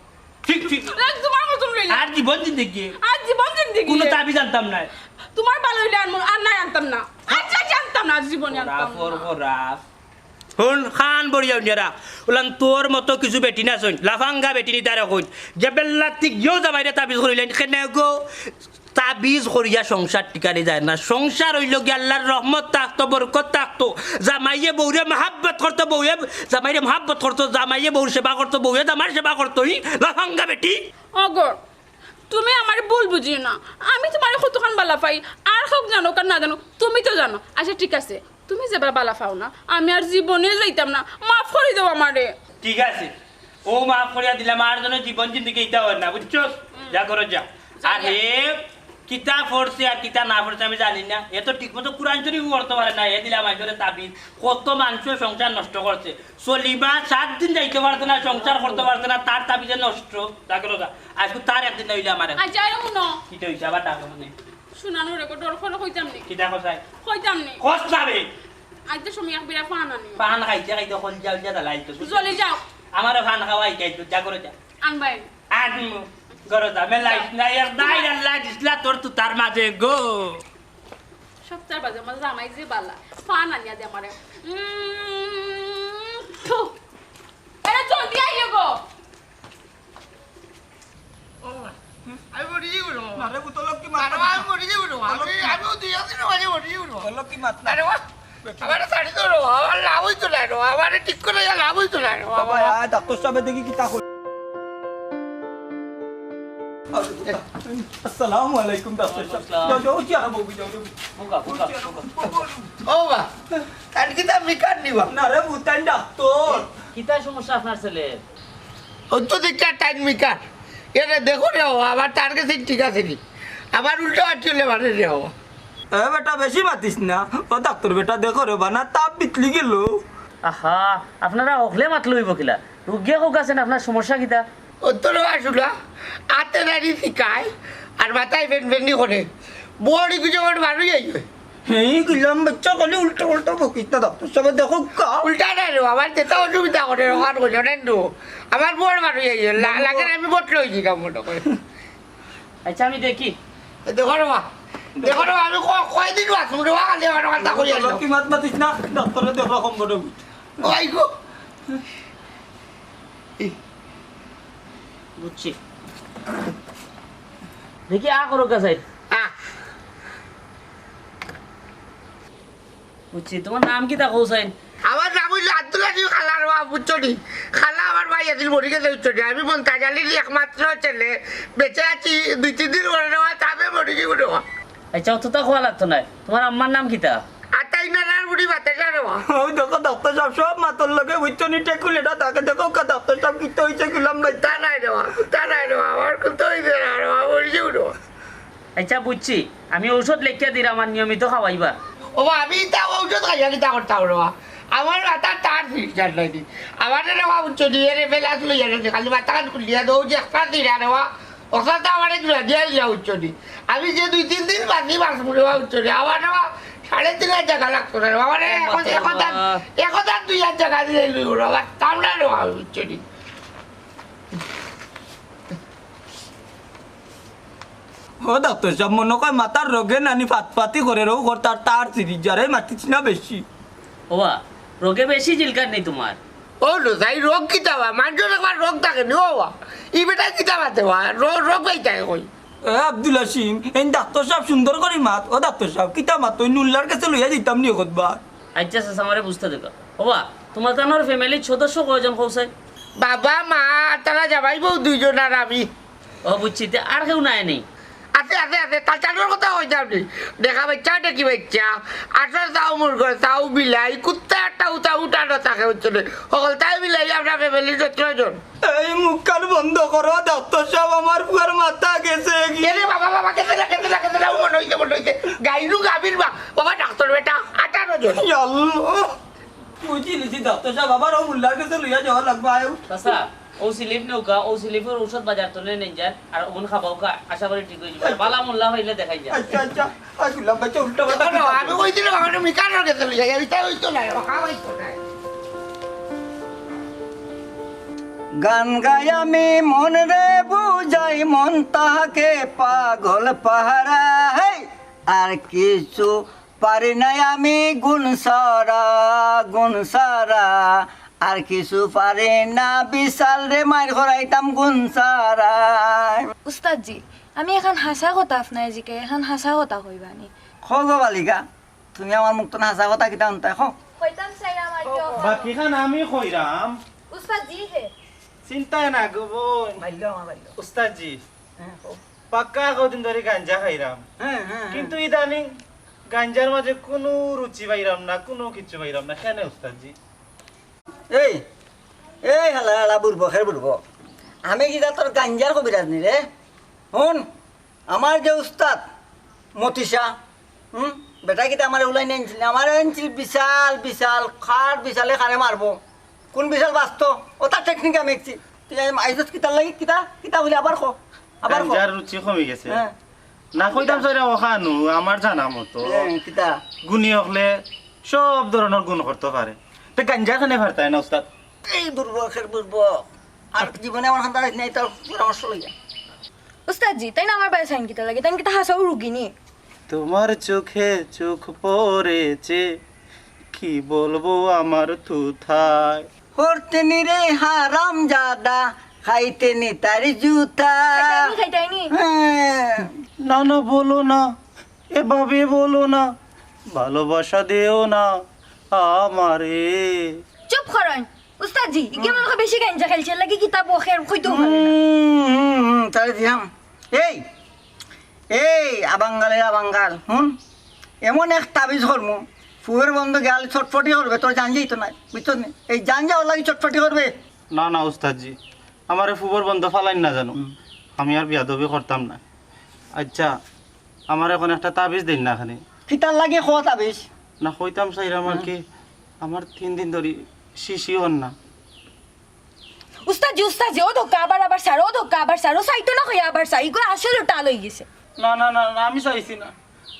ঠিক, ঠিক। না, তোমার কসম লইলাম। আর জীবন জিন্দেগি। আর জীবন জিন্দেগি। কোনো তাবিজ আনতাম না। তোমার ভালা অইলে আর মন-, আর নাই আনতাম না। আচ্ছা, জানতাম না, জীবনে আনতাম না। খরাফ, খরাফ। হুন, খান বড়িয়া উনিয়ারা। ওলান তোর মতো কিছু বেটি না চইন, লাফাঙ্গা বেটি নি তারে কইন। যে বেল্লাত ঠিক গিয়েও জামাইরে তাবিজ করিলেন, কেনে গো? তাবিজ করিয়া সংসার টিকানি যায় না। সংসার অইলো গিয়া আল্লাহর রহমত থাকতো, বরকত থাকতো। জামাইয়ে বউরে মহাব্বত করতো, বউয়ে জামাইরে মহাব্বত করতো, জামাইয়ে বউর সেবা করতো, বউয়ে জামাইর সেবা করতো। ই লাফাঙ্গা বেটি। ওগো, তুমি আমারে ভুল বুঝিও না। আমি তোমারে কতখান বালা পাই, আর কেউ জানো আর না জানো, তুমি তো জানো। আচ্ছা, ঠিক আছে, তুমি যেবা বালা পাও না, আমি আর জীবনে যাইতাম না, মাফ করি দেও আমারে। ঠিক আছে, ও মাফ করিয়া দিলাম, আর যেন জীবন জিন্দেগি ইতা অয় না, বুঝছস? হুম। যা করো যা। যা, আর যা। হে কিতা পড়ছে আর কিতা না পড়ছে আমি জানি না, এ তো ঠিক মতো কোরআন শরীফ পড়তে পারে না, এ দিলাম আইজরে তাবিজ। কত মানুষের সংসার নষ্ট করছে, চলিবা সাত দিন যাইতে পারছে না, সংসার করতে পারছে না, তার তাবিজে নষ্ট। যা করো যা। আজকে তার একদিন না অইলে আমার একদিন। আচ্ছা, আর হুনো। কিতা অইছে আবার ডাকো মনে? শুনানো রে গো, ডর করে কইতাম নি। কিতা কসাই? কইতাম নি। কস না বে। আইতে সময় এক বিরা পান আনি। পান খাইতে খাইতে কলজা উলজা জ্বালাইতো। জ্বলি যাও। আমারে পান খাওয়াই খাইতো, যা করে যা। আনবাই। আনমু। ঘরে যা, মেলা আইস না, এক দাই আল্লাহ দিসলা তোর তুতার মাঝে গো। সপ্তাহ বাজে আমার জামাই যে বালা। পান আনিয়া দে আমারে। উম, থু। এরে জলদি আইও গো। ও মা, আমি মরি যাইবো রে মা। মারে, পুতলক কি মাত মারো, আমি মরি যাইবো রে মা। আমি, আমিও দুই একদিনের মাঝে মরি যাইবো রে মা। পুতলক কি মাত না রে, আমারে ঠিক করে লাভ অইতো না রে, বাবা। বাবা, আয়, ডাক্তার সাবে দেখি কিতা কই। আসসালামু আলাইকুম, ডাক্তার সাব। ওয়ালাইকুম আসসালাম। যাও, যাও, চেয়ারো বউক্কা, যাও, যাও। বউক্কা, বউক্কা, বউক্কা। ও বা, তাইন কিতা মিকার নি বা? না রে, বুঝতাম ডাক্তার। কিতা সমস্যা আপনার ছেলের? ও তো দেখি তাইন মিকার। এরে দেখো রে, ও আবার তার গেছে ঠিক আছে নি? আবার উল্টা পাল্টা অইলে মানে রে, ও। এ বেটা, বেশি মাতিস না। ও ডাক্তার বেটা, দেখো রে, বানা তাপ বিতলি গেল। আহা, আপনারা হকলে মাতলে অইবো কিলা? রুগিয়ে কউক আছেন, আপনার সমস্যা কিতা? ও তো রে আসুলা, আতে নাড়ি শিকায়, আর মাথায় ফেন ফেনি করে। বড়ি গুজে ওর বারো যাই। হেই, গেলাম বাচ্চা, খালি উল্টা উল্টা বকিস না, ডাক্তার সাবে দেখো কা। উল্টা না রে, আমার যেটা অসুবিধা করে, ওখান করে জানেন তো। আমার বড় বারো যাই, লা-, লাগে না, আমি বটলে অই যাইতাম মনে করে। আচ্ছা, আমি দেখি। এ, দেখো রে বা, দেখো রে বা, আমি ক-, কয়দিন বাঁচমু রে বা, খালি আমার কথা কই আর। কি মাত মাতিস না, ডাক্তারে দেখো কম বড়। ওই গো। বুঝছি। দেখি, আ করো কা সাইড। আ। বুঝছি, তোমার নাম কিতা কও চাইন? আমার নাম অইলো আব্দুল আজিজ খালা রে বা, বুঝছো নি? খালা আমার ভাই আছিল মরি গেছে, বুঝছো নি? আমি মন্তাজ আলীর একমাত্র ছেলে, বেঁচে আছি, দুই তিন দিন পরে রে বা, তাপে মরি যাইমু রে বা। আচ্ছা, অততা কওয়া লাগতো নায়। তোমার আম্মার নাম কিতা? আতাই নানার বুড়ি বাতাসা রে বা। ওই দেখো, ডাক্তার সাব সব মাতর লগে, বুঝছো নি? টেকুলেটা তাকে দেখো, কা ডাক্তার সাব কিতা অইছে, গেলাম বাচ্চা। তা নাই রে বা, তা নাই রে বা, আমার কুন্তা অইছে না রে বা, মরি যাইমু রে বা। আচ্ছা, বুঝছি। আমি ঔষধ লেখিয়া দিরাম, আর নিয়মিত খাওয়াইবা। ও বা, আমি ইতা ঔষধ খাইয়া কিতা করতাম রে বা? আমার মাথার তার ফিরিজার নাই নি। আমারে রে বা, বুঝছো নি, এরে বেলাস লইয়া গেছে, খালি মাথাখান খুলিয়া দেও যে একটা দিরা রে বা, ওটা তো আমারে জুড়া দিয়া দিলা, বুঝছো নি? আমি যে দুই তিন দিন বাকি বাঁচমু রে বা, বুঝছো নি? আমার রে বা, সাড়ে তিন হাজার টাকা লাগতো না রে বা। আমারে এখন, এখন তার, এখন তার দুই হাজার টাকা দিলে লইব রে বা, তামরা রে বা, বুঝছো নি? ও ডাক্তার সাব, মনো কয় মাথার রোগে নানি ফাতফাতি করে, রোগ কর তার তার সিরিজ, যারে মাতিস না বেশি। ওবা, রোগে বেশি জিলকার নি তোমার। ও লো, যাই রোগ কিতা বা? মানষর একবার রোগ থাকে নি, ও বা। ই বেটায় কিতা মাতে বা? রো-, রোগ পাই থাকে কই? এ আব্দুল হাসিম, এইন ডাক্তার সাব সুন্দর করি মাত। ও ডাক্তার সাব, কিতা মাত? ওই নুল্লার গেছে লইয়া যাইতাম নি কতবার। আচ্ছা, চাচা, আমারে বুঝতে দেউক্কা। ওবা, তোমার তানোর ফ্যামিলির সদস্য কয়জন কও চাই? বাবা, মা, তারা জামাই বউ দুইজন আর আমি। ও বুঝছি, তে আর কেউ নাই নি? আছে, আছে, আছে, তার চানোর কথা কই যাও নি। দেখা বাচ্চা, দেখি বাচ্চা, আঠারো চাও মুরগ, চাও বিলাই, কুত্তা একটা উতা উঠানো থাকে, বুঝছো নি? হকলতাই মিলাই আমরা ফ্যামিলির সতেরো জন। এই মুখখান বন্ধ করো, ডাক্তার সাব, আমার পুয়ার মাথা গেছে কি? এরে বাবা, বাবা, গেছে না, গেছে না, গেছে না, ও মনে অইছে, মনে অইছে। গাইরু গাবির বা, বাবা, ডাক্তার বেটা, আঠারো জন। ইয়া আল্লাহ। বুঝি লিছি, ডাক্তার সাব, আবার ও মুল্লার গেছে লইয়া যাওয়া লাগবো, আয়ো। চাচা, ও স্লিপ নেউক্কা, ও স্লিপর ঔষধ বাজার তনে নেইন যান, আর ওন খাবাউক্কা, আশা করি ঠিক অই যাইবো। আর বালা মুল্লা পাইলে দেখাইন যান। আচ্ছা, আচ্ছা, আর গুলাম ভাই, উল্টা পাল্টা না, আমি কই দিলাম, আমার মিকানোর গেছে লইয়া যাই, ইটা অইতো না, খাওয়াইতো না। গান গাই আমি মনরে বুঝাই, মন তাহাকে পাগল পাহারা, হেই, আর কিছু পারি নাই আমি গুণ ছাড়া, গুণ ছাড়া, আর কিছু পারি না, বিশালরে মাইর করাইতাম গুণ ছাড়া। উস্তাদজি, আমি এখান হাছা কথা আপনারে জিকাই, এখান হাছা কথা কইবা নি? কও গো বালিকা, তুমি আমার মুখ তনে হাছা কথা কিতা হুনতায়, কও। কইতাম চাইরাম আর কি। বাকিখান আমি কইরাম। উস্তাদজি হে। চিন্তায় না গো বইন। মাইল্লো আমার মাইল্লো। উস্তাদজি, হ্যাঁ, কও। পাক্কা কয়দিন ধরি গাঞ্জা খাইরাম। হ্যাঁ, হ্যাঁ, হ্যাঁ। কিন্তু ইদানিং গাঞ্জার মাঝে কুনু রুচি পাইরাম না, কুনু কিচ্ছু পাইরাম না। কেনে উস্তাদজি? এই, এই হালা হালা বুড়বক, হের বুড়বক। আমি কিতা তোর গাঞ্জার কবিরাজ নি রে? হুন, আমার যে উস্তাদ মতিশা, হুম, বেটা কিতা আমারে উলাই নিয়া আনছিল না? আমারে আনছিল বিশাল, বিশাল, কার বিশালে কারে মারবো। কুন বিশাল বাঁচতো? ওটা টেকনিক আমি শিখছি। তুই আই-, আইছস কিতার লাগি? কিতা? কিতা বুলে? আবার ক। আবার ক। গাঞ্জার রুচি কমি গেছে। হ্যাঁ। না কইতাম কিতা? সরে ওখানু, আমার জানা মতো। হ্যাঁ, কিতা? গুণী হকলে সব ধরনর গুণ করতো পারে। তে গাঞ্জা কেনে পারতায় না, উস্তাদ? এই বুড়বক, হের বুড়বক। আর জীবনে আমার হান্দার নাই, তার পরামর্শ লইয়া। উস্তাদজি, তাইন আমার বায় চাইন কিতার লাগি? তাইন কিতা হাছাউ রুগী নি? তোমার চোখে চোখ পড়েছে, কি বলবো আমার তুথায়। করতে নি রে হারামজাদা, খাইতে নি তার জুতা। খাইতাই নি, খাইতাই নি? হ্যাঁ। না, না, বলো না, এভাবে বলো না, ভালোবাসা দেও না, আমারে। চুপ করইন। উস্তাদজি, ইগে মনে অয় বেশি গাঞ্জা খাইছে, লাগি কিতা বকের কইতেও পারে না। হুম, হুম, হুম, তারে দিলাম। এই, এই, আবাঙ্গালের আবাঙ্গাল, হুন, এমন এক তাবিজ করমু, ফুয়ের বন্ধ গেল ছটফটি করবে, তোর জান যাইতো না, বুঝছস নি? এই জান যাওয়ার লাগি ছটফটি করবে। না, না, উস্তাদজি, আমারে ফুবর বন্ধ ফালাইন না জানো, হুম। আমি আর বিয়াদবি করতাম না। আচ্ছা, আমার এখন একটা তাবিজ দিন না খানি। কিতার লাগি ক তাবিজ? না, কইতাম চাইরাম আর হুম। কি, আমার তিন দিন ধরি শিশি অর না। উস্তাদজি, উস্তাদজি, ও ধক্কা আবার, আবার স্যার, ও ধক্কা আবার স্যার, ও সাইতো না কইয়া আবার স্যার, ইগু আসলে টাল অই গেছে। না, না, না, না, আমি চাইছি না।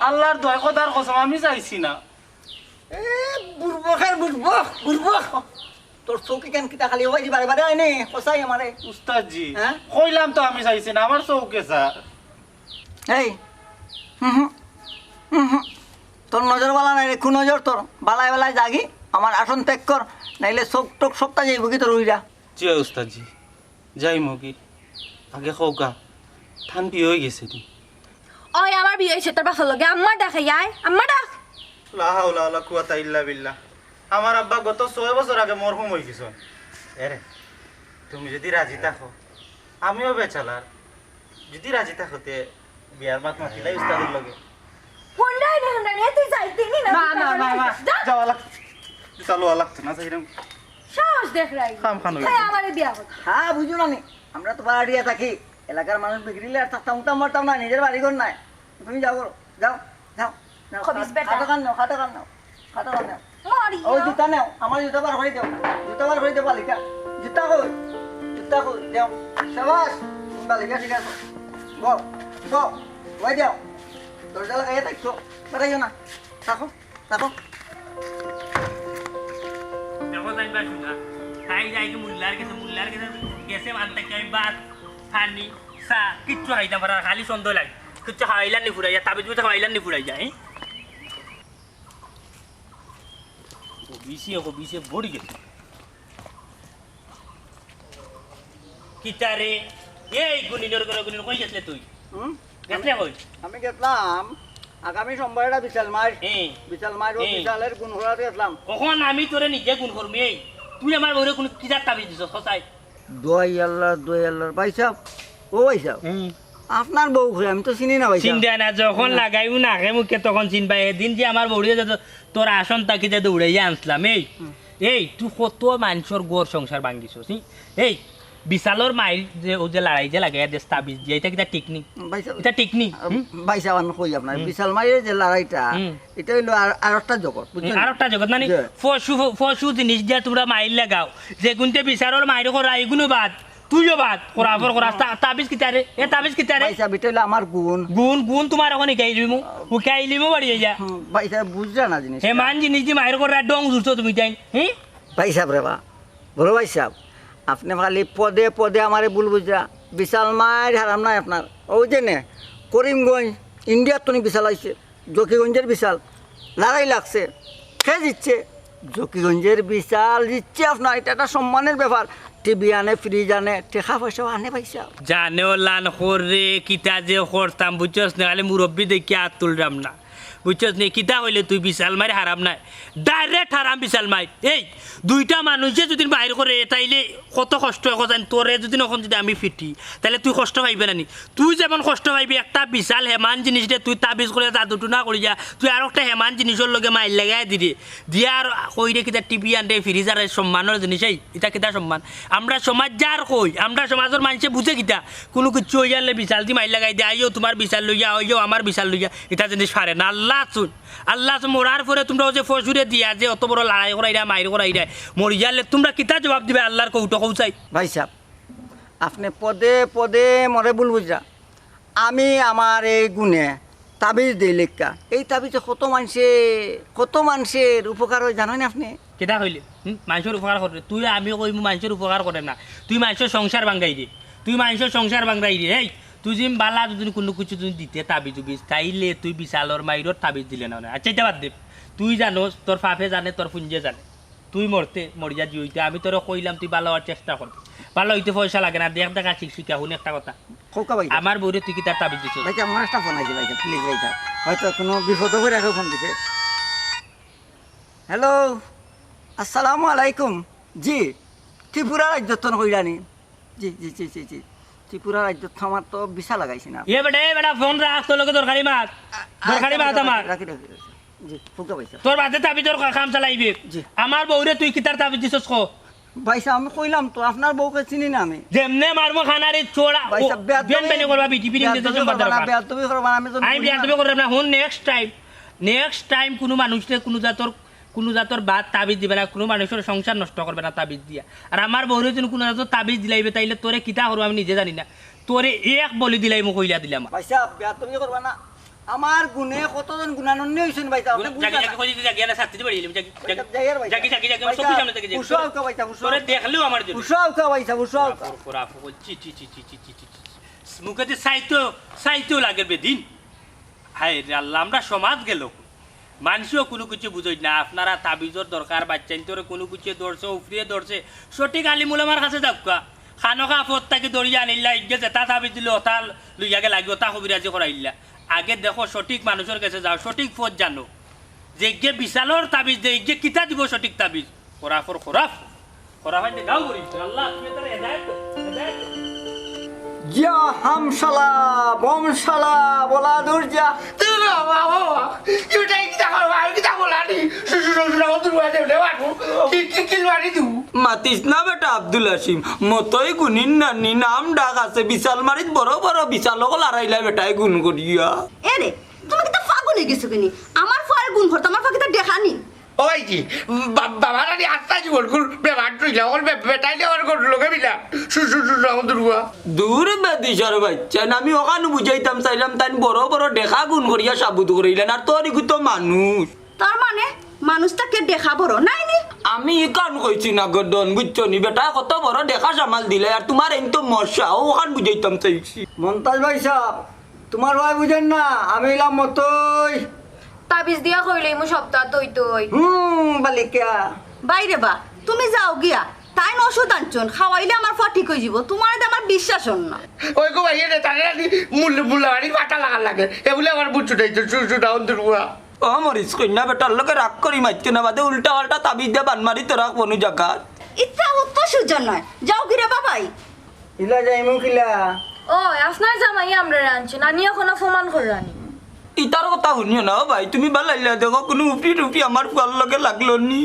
আল্লাহর দোয়াই, খোদার কসম, আমি চাইছি না। এ, বুরবকের বুরবক, বুরবক। তোর চউখ ইখান কিতা খালি অইছে বারে বারে আইনে, কসাই আমারে। উস্তাদজি, হ্যাঁ? কইলাম তো আমি চাইছি না, আমার চউখে স্যার। এই, হুম হুম, হুম হুম। তোর নজর বালা নাই রে, কুনজর তোর। বালায় বালায় যাগি, আমার আসন ত্যাগ কর, নাইলে চউখ টোক সবটা যাইবো কি তোর উইরা। জি অয় উস্তাদজি, যাইমু গি। আগে কউক্কা, তান বিয়া অই গেছে নি? ওই আমার বিয়া অইছে তোর বাপর লগে, আম্মা ডাকে আয়, আম্মা ডাক। লা হাওলা ওয়ালা কুওয়াতা ইল্লা বিল্লাহ। আমার আব্বা গত ছয় বছর আগে মরহুম অই গেছইন। এরে, তুমি যুদি রাজি থাকো, আমিও বেচালার। যুদি রাজি থাকো তে বিয়ার মাত মাতিলাই উস্তাদর লগে। হুন্ডাই রে, হুন্ডাই রে, তুই যাইতে নি না, না, তুই না, না, না, যা। যাওয়া লাগ-, চলো, লাগ-, না, যাইরাম। সাহস দেখ রাই। খাম খান অই তুই গেছে। আমারে বিয়া কর। হ্যাঁ, বুঝো না নি? আমরা তো ভাড়াটিয়া থাকি। এলাকার মানুষ বিগড়িলে আর থাকতাম উঠতাম পারতাম না, নিজের বাড়ি ঘর নাই। তুমি যাও, যাও, যাও, যাও। খবিস বেটা। খাতা কান নাও, খাতা কান নাও, খাতা কান নাও। মরিও। ওই জুতা নাও, আমার জুতা বার করি দাও, জুতা বার করি দাও, বালিকা। জুতা কই? জুতা কই? দাও। শাবাশ, বালিকা ঠিক আছে। বও, বও, ওই দাও। দরজা লাগাইয়া থাকছো, বেরাইও না। থাকো, থাকো। দেখো যাইবা শুনা, তাই যাই কি মোল্লার গেছে, মোল্লার গেছে, গেছে বাদ থাকি আমি ভাত, পানি, চা, কিচ্ছু খাইতাম পারি না, খালি সন্দেহ লাগে। কিচ্ছু খাওয়াইলার নি ফুরাইয়া, তাবিজ বুঝে খাওয়াইলার নি ফুরাইয়া, হ্যাঁ? কবিছে, কবিছে বড়ি গেছে। কিতারে? এই গুনিনর ঘরো গুনিন, কই গেছলে তুই? হুম? গেছলে কই? আমি গেছলাম আগামী সোমবার এটা বিশাল মাইর। হ্যাঁ। বিশাল মাইর, ও হ্যাঁ। বিশালের গুণ করাতে গেছলাম। অখন আমি তোরে নিজে গুণ করমু। এই, তুই আমার বউরে কুনু কিতার তাবিজ দিছস, কছাই? দোয়াই আল্লাহ, দোয়াই আল্লাহর। ভাই সাহেব, ও ভাই সাহেব, হুম। আপনার বউ কই? আমি তো চিনি না ভাই সাহেব। চিনতায় না, যখন হ্যাঁ। লাগাইমু নাকে মুখে তখন চিনবায়। এদিন যে আমার বউরে যে তোর আসন থাকি যে দৌড়াইয়া আনছলাম, এই, হুম। এই, তুই কত মানষর ঘর সংসার ভাঙ্গিছস, হুম? এই, বিশালর মাইর যে, ও যে লড়াই যে লাগাইয়া দেস তাবিজ দিয়া, ইটা কিতা ঠিক নি? ভাই সাহেব, ইটা ঠিক নি? হুম? ভাই সাহেব, আমি কই আপনার, হুম। বিশাল মাইরের যে লড়াইটা, হুম। ইটা অইলো আর, আর একটা জগৎ, বুঝছেন? আর একটা জগৎ, মানে, জি। পশু, পশু জিনিস দিয়া তুমরা মাইর লাগাও, যেগুনতে বিশালর মাইর করা, ইগুনও বাদ, তুইও বাদ, করা, পর করা, তা-, তাবিজ কিতারে? এ তাবিজ কিতারে? ভাই সাহেব, ইটা অইলো আমার গুণ। গুণ, গুণ তুমার অখন হিকাই দিমু, হিকাই দিমু বাড়ি আইয়া। হুম, ভাই সাহেব, বুঝরা না জিনিসটা। হেমান জিনিস দি মাইর করা, ডং জুড়ছো তুমি তাই, হুম? ভাই সাহেব রে বা, বড় ভাই সাহেব, আপনে খালি পদে পদে আমারে ভুল বুঝরা। বিশাল মাইর হারাম নায় আপনার। ওই যে নে, করিমগঞ্জ, ইন্ডিয়ার তনি বিশাল আইছে, জকিগঞ্জের বিশাল, লড়াই লাগছে, কে জিতছে? জকিগঞ্জের বিশাল জিতছে আপনার, এটা একটা সম্মানের ব্যাপার। টিভি আনে, ফ্রিজ আনে, টেকা পয়সাও আনে ভাই সাহেব। জানে ও লান কর রে, কিতা যে করতাম বুঝছস না, খালি মুরব্বি দেখিয়া আত তুলরাম না। বুঝছস নি, কিতা কইলে তুই বিশাল মাইর হারাম নায়, direct হারাম বিশাল মাইর। এই দুইটা মানুষে যুদি মাইর করে, তাইলে কত কষ্ট অয়, কছাইন তোরে যুদি অখন যুদি আমি ফিটি, তাইলে তুই কষ্ট পাইবে না নি? তুই যেমন কষ্ট পাইবি, একটা বিশাল হেমান জিনিস রে তুই তাবিজ করে জাদু টুনা করিয়া, তুই আর একটা হেমান জিনিসর লগে মাইর লাগাই দিরে, দিয়া আর কইরে কিতা টিভি আনরে, ফ্রিজ আনরে, সম্মানর জিনিস, এই ইটা কিতা সম্মান? আমরা সমাজ যার কই, আমরা সমাজর মানষে বুঝে কিতা? কুনু কিচ্ছু অইয়া আনলে বিশাল দি মাইর লাগাই দে, আইও তুমার বিশাল লইয়া, আইও আমার বিশাল লইয়া, ইটা জিনিস পারে না। আল্লাহ আছইন, আল্লাহ আছইন, মরার পরে তুমরা অউ যে পশুরে দিয়া যে অত বড় লড়াই করাইরা, মাইর করাইরা, মরি গেলে তুমরা কিতা জবাব দিবায় আল্লাহর কউটো কউছাই? ভাই সাহেব, আপনে পদে পদে মরে ভুল বুঝরা। আমি আমার এই গুণে তাবিজ দেই লেখা। এই তাবিজে কত মানষে, কত মানষের উপকার অয় জানইন আপনে? কিতা কইলে? হুম? মানষর উপকার করে। তুই আমি কইমু মানষর উপকার করে না। তুই মানষর সংসার ভাঙ্গাই দে। তুই মানষর সংসার ভাঙ্গাই দে। এই, তুই যদি বালা যদি কুনু কিছু যদি দিতে তাবিজ উবিজ, তাইলে তুই বিশালর মাইরর তাবিজ দিলে না অনে। আচ্ছা, ইটা বাদ দে। তুই জানোস, তোর পাপে জানে, তোর পুঞ্জে জানে। তুই মরতে, মরিয়া জি অইতে, আমি তোরে কইলাম তুই বালা অওয়ার চেষ্টা কর। বালা অইতে পয়সা লাগে না, দেখ দেখা শিখ শিখা, হুন একটা কথা। কউক্কা ভাই। আমার বউরে তুই কিতার তাবিজ দিছস? ভাই, আমার একটা ফোন আইছে ভাই, please ভাই, হয়তো কুনু বিপদো পড়িয়া কেউ ফোন দিছে। হ্যালো, আসসালামু আলাইকুম। জি, ত্রিপুরা রাজ্যত কইরানি? জি জি জি জি জি। ত্রিপুরা রাজ্যত আমার তো ভিসা লাগাইছে না। এ বেটা, এ বেটা, ফোন রাখ, তোর লগে দরকারি মাত। আ-, দরকারি আচ্ছা, মাত আচ্ছা, আমার। রাখি, রাখি, রাখি। জি, হুকা ভাইসাব। তোর বাদে তাবিজর কা-, কাম চালাইবে। জি। আমার বউরে তুই কিতার তাবিজ দিছস ক? ভাইসাব, আমি কইলাম তো, আপনার বউকে চিনি না আমি। যেমনে মারমু খানারে চোরা, ভাইসাব, ও, বেয়াদবি, বেন বেনে করবা, বিটি বিটি বেয়াদবি করবা না, বেয়াদবি করবা না, আমি তো আমি বুঝি না। বেয়াদবি করলাম না। হুন, next time, next time কুনু মানুষরে কুনু জাতর কুনু জাতর বাদ তাবিজ দিবে না, কুনু মানুষর সংসার নষ্ট করবে না তাবিজ দিয়া। আর আমার বউরে যদি কুনু জাতর তাবিজ দিলাইবে, তাইলে তোরে কিতা করবো আমি নিজে জানি না। তোরে এক বলি দিলাইমু কইলা দিলাম। ভাইসাব, বেয়াদবি করবা না। আমার গুণে কতজন গুণানন্দ হইছেন ভাইসাব, আপনি বুঝবেন না। জাগি, জাগি, কই দিতে জাগি, আলা শাস্তি দিতে পারি, জাগি, জাগি, ভাইসাব, যাই আর ভাইসাব। জাগি, জাগি, জাগি, আমার ভাইসাব, চোখের সামনে থেকে যাই। হুশো আউকা ভাইসাব, হুশো। তোরে দেখলেও আমার জন্য। হুশো আউকা ভাইসাব, হুশো আউকা। খোরা, খোরা, খোরা, ছি, ছি, ছি। মুখে যে চাইতেও, চাইতেও লাগে বেদিন। হায় রে আল্লাহ, আমরা সমাজ গেল। মানষেও কুনু কিছু বুঝইন না। আপনারা তাবিজর দরকার, বাচ্চাইন্তরে কুনু কিছু ধরছে, উফরিয়ে ধরছে, সঠিক আলিম উলামার কাছে যাউক্কা। খানোখা পথ থাকি ধরিয়া আনিল্লা, ইগে যেটা তাবিজ দিল, ওটা লইয়া গেলা, ওটা কবিরাজি করাইল্লা। আগে দেখো, সঠিক মানুষর গেছে যাও, সঠিক পথ জানো। যে ইগে বিশালর তাবিজ দে, ইগে কিতা দিব সঠিক তাবিজ? খোরাফর খোরাফ। খোরাফাইতে গাও করি। আল্লাহ, তুমি তার হেদায়েত, হেদায়েত। যা হামশালা, বমশালা, বলা দূর যা। তুই বাবা, বাবা, ইউটাই কিতা করবা? আমি কিতা বলানি? শু-, শু-, শু-, শু-, আমার দুর্বল আছে, উঠে বাটু। কি, কি, কি বাড়ি দিবু? মাতিস না বেটা আব্দুল হাসিম, মতই গুণির নানি নাম ডাক আছে, বিশাল মারিত বড় বড় বিশাল অকল আড়াইলা বেটায় গুণ করিয়া। এ রে, তুমি কিতা ফাগুন হয়ে গেছো কিনি? আমার ফুয়ারে গুণ করতো, আমার ফুয়া কিতা দেখানি? ও ভাইজি, বা-, বাবা রানি আত্মা জীবন কুল বেমার তুইলা, ওর বে-, বেটাইলে ওর গরুর লগে মিলা। শু-, শু-, শু-, শু-, আমার দুর্বল। দূর বেদিশার বাচ্চা, না আমি ওখানে বুঝাইতাম চাইলাম, তাই বড় বড় দেখা গুণ করিয়া সাবুত করিলেন, আর তোর ইগু তো মানুষ। তার মানে মানুষটা কে দেখা বড়, নাই নি? আমি ইখান কইছি না গো ডন, বুঝছো নি? বেটা কত বড় দেখা সামাল দিলে, আর তোমার এইন তো মশা, ও ওখান বুঝাইতাম চাইছি। মন্তাজ ভাইসাব, তোমার ভাই বুঝেন না, আমি এলাম মতই। তাবিজ দিয়া কইলে ইমু সপ্তাহ তৈ তৈ। হুম, বালিকা। বাইরে বা, তুমি যাও গিয়া, তাইন ওষুধ আনছন, খাওয়াইলে আমার ফুয়া ঠিক হয়ে যাব, তোমার দে আমার বিশ্বাস অর না। ওই গো ভাই, এরে তারে আনি মুল-, মুলাবাড়ি ফাটা লাগার লাগে, এগুলো আমার বুঝছো নাই তো, শু-, শু-, ডাউন দুর্বল। ও মরিস কইনা বেটার লগে রাগ করি মারতে না, বাদে উল্টা পাল্টা তাবিজ দিয়া বান মারি তোরা কোনো জায়গা। ইতা অত সুজন নয়, যাও গিরে বাবাই। ইলা যাইমু কিলা? ও, আপনার জামাই আমরা রাঁধছে, নানি এখনো অপমান করে রানি। ইতার কথা শুনিও না, ও ভাই, তুমি বালাইলা দেখো, কোনো উপি টুপি আমার ফুয়ার লগে লাগলো নি।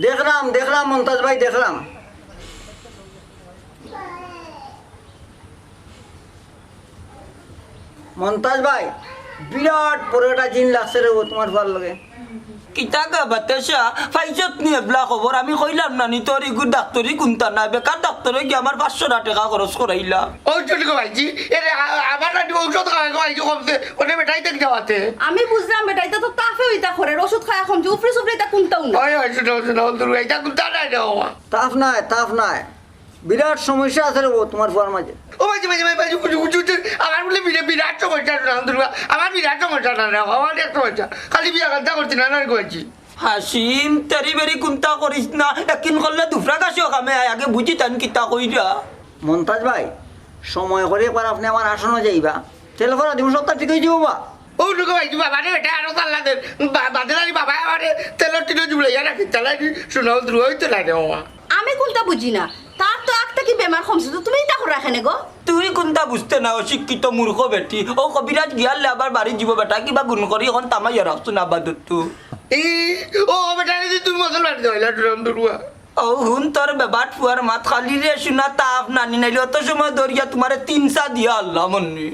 দেখলাম, দেখলাম, মন্তাজ ভাই, দেখলাম। মন্তাজ ভাই, বিরাট বড় একটা জিন লাগছে রে, ও তোমার ফুয়ার লগে। কিতা গা বাতাসা, পাইছত নি এবলা খবর? আমি কইলাম না নি তোর ইগু ডাক্তরি কুন্তা নাই, বেকার ডাক্তরে গিয়া আমার পাঁচশো টেকা খরচ করাইলা। ঔষধ খাওয়াইছি, এরে আ-, আবার নাকি ঔষধ খাওয়াই খাওয়াইছি কমছে, ওটা বেটাই দেখ যাওয়াতে। আমি বুঝলাম বেটা, এটা তো তাপে ওইটা করে, ওষুধ খাওয়া কমছে, উপরে সুপরে এটা কুন্তাও না। ওই, ওই, শুনো, শুনো, দুর্গা, এটা কুন্তা নাই রে বাবা। তাপ নাই, তাপ নাই। বিরাট সমস্যা আছে রে বাবা তোমার ফুয়ার মাঝে। ও ভাই, ভাই, ভাই, ভাই, উঠু, উঠু, উঠু। আমার বলে বিরা-, বিরাট সমস্যা আছে, রামদুর্গা। আমার বিরাট সমস্যা না রে, আমার এক সমস্যা। খালি বিয়া কথা করছি না, না রে, কইছি। হাসিম, তেরি বেরি কুন্তা করিস না। একদিন করলে দুফরা কাশিও কামে আয়, আগে বুঝি তান কিতা কইরা। মন্তাজ ভাই, সময় করে একবার আপনি আমার আসনো যাইবা। তেল করা দিমু সপ্তাহ ঠিক হয়ে যাবো বা। ও ঢুকে ভাই, তুই বাবা রে, বেটা আরো তাল্লা দে। বা-, বাদে জানি বাবা আমারে তেলর টিনো জুবলাইয়া রাখি, তাহলে আমি শোনাও দ্রুহ হইতো না রে বাবা। আমি কুন্তা বুঝি না, তার তো আগ থাকি বেমার কমছে, তো তুমি ইতা করে রাখে নে গো। তুই কুন্তা বুঝতে না, অশিক্ষিত মূর্খ বেটি। ও কবিরাজ গিয়ালে আবার বাড়ি যাব বেটা, কিবা গুণ করি এখন তামাইয়া রাখছো না আপাতত। এই, ও বেটা রে, তুই মজল বাড়ি যাও, ইলা ডুরাম দুরুয়া। ও হুন, তোর বেবাট ফুয়ার মাত খালি রে, শুনা তাপ নানি নাইলে অত সময় দরিয়া তোমারে তিন চা দিয়া আল্লাহ মন্নি।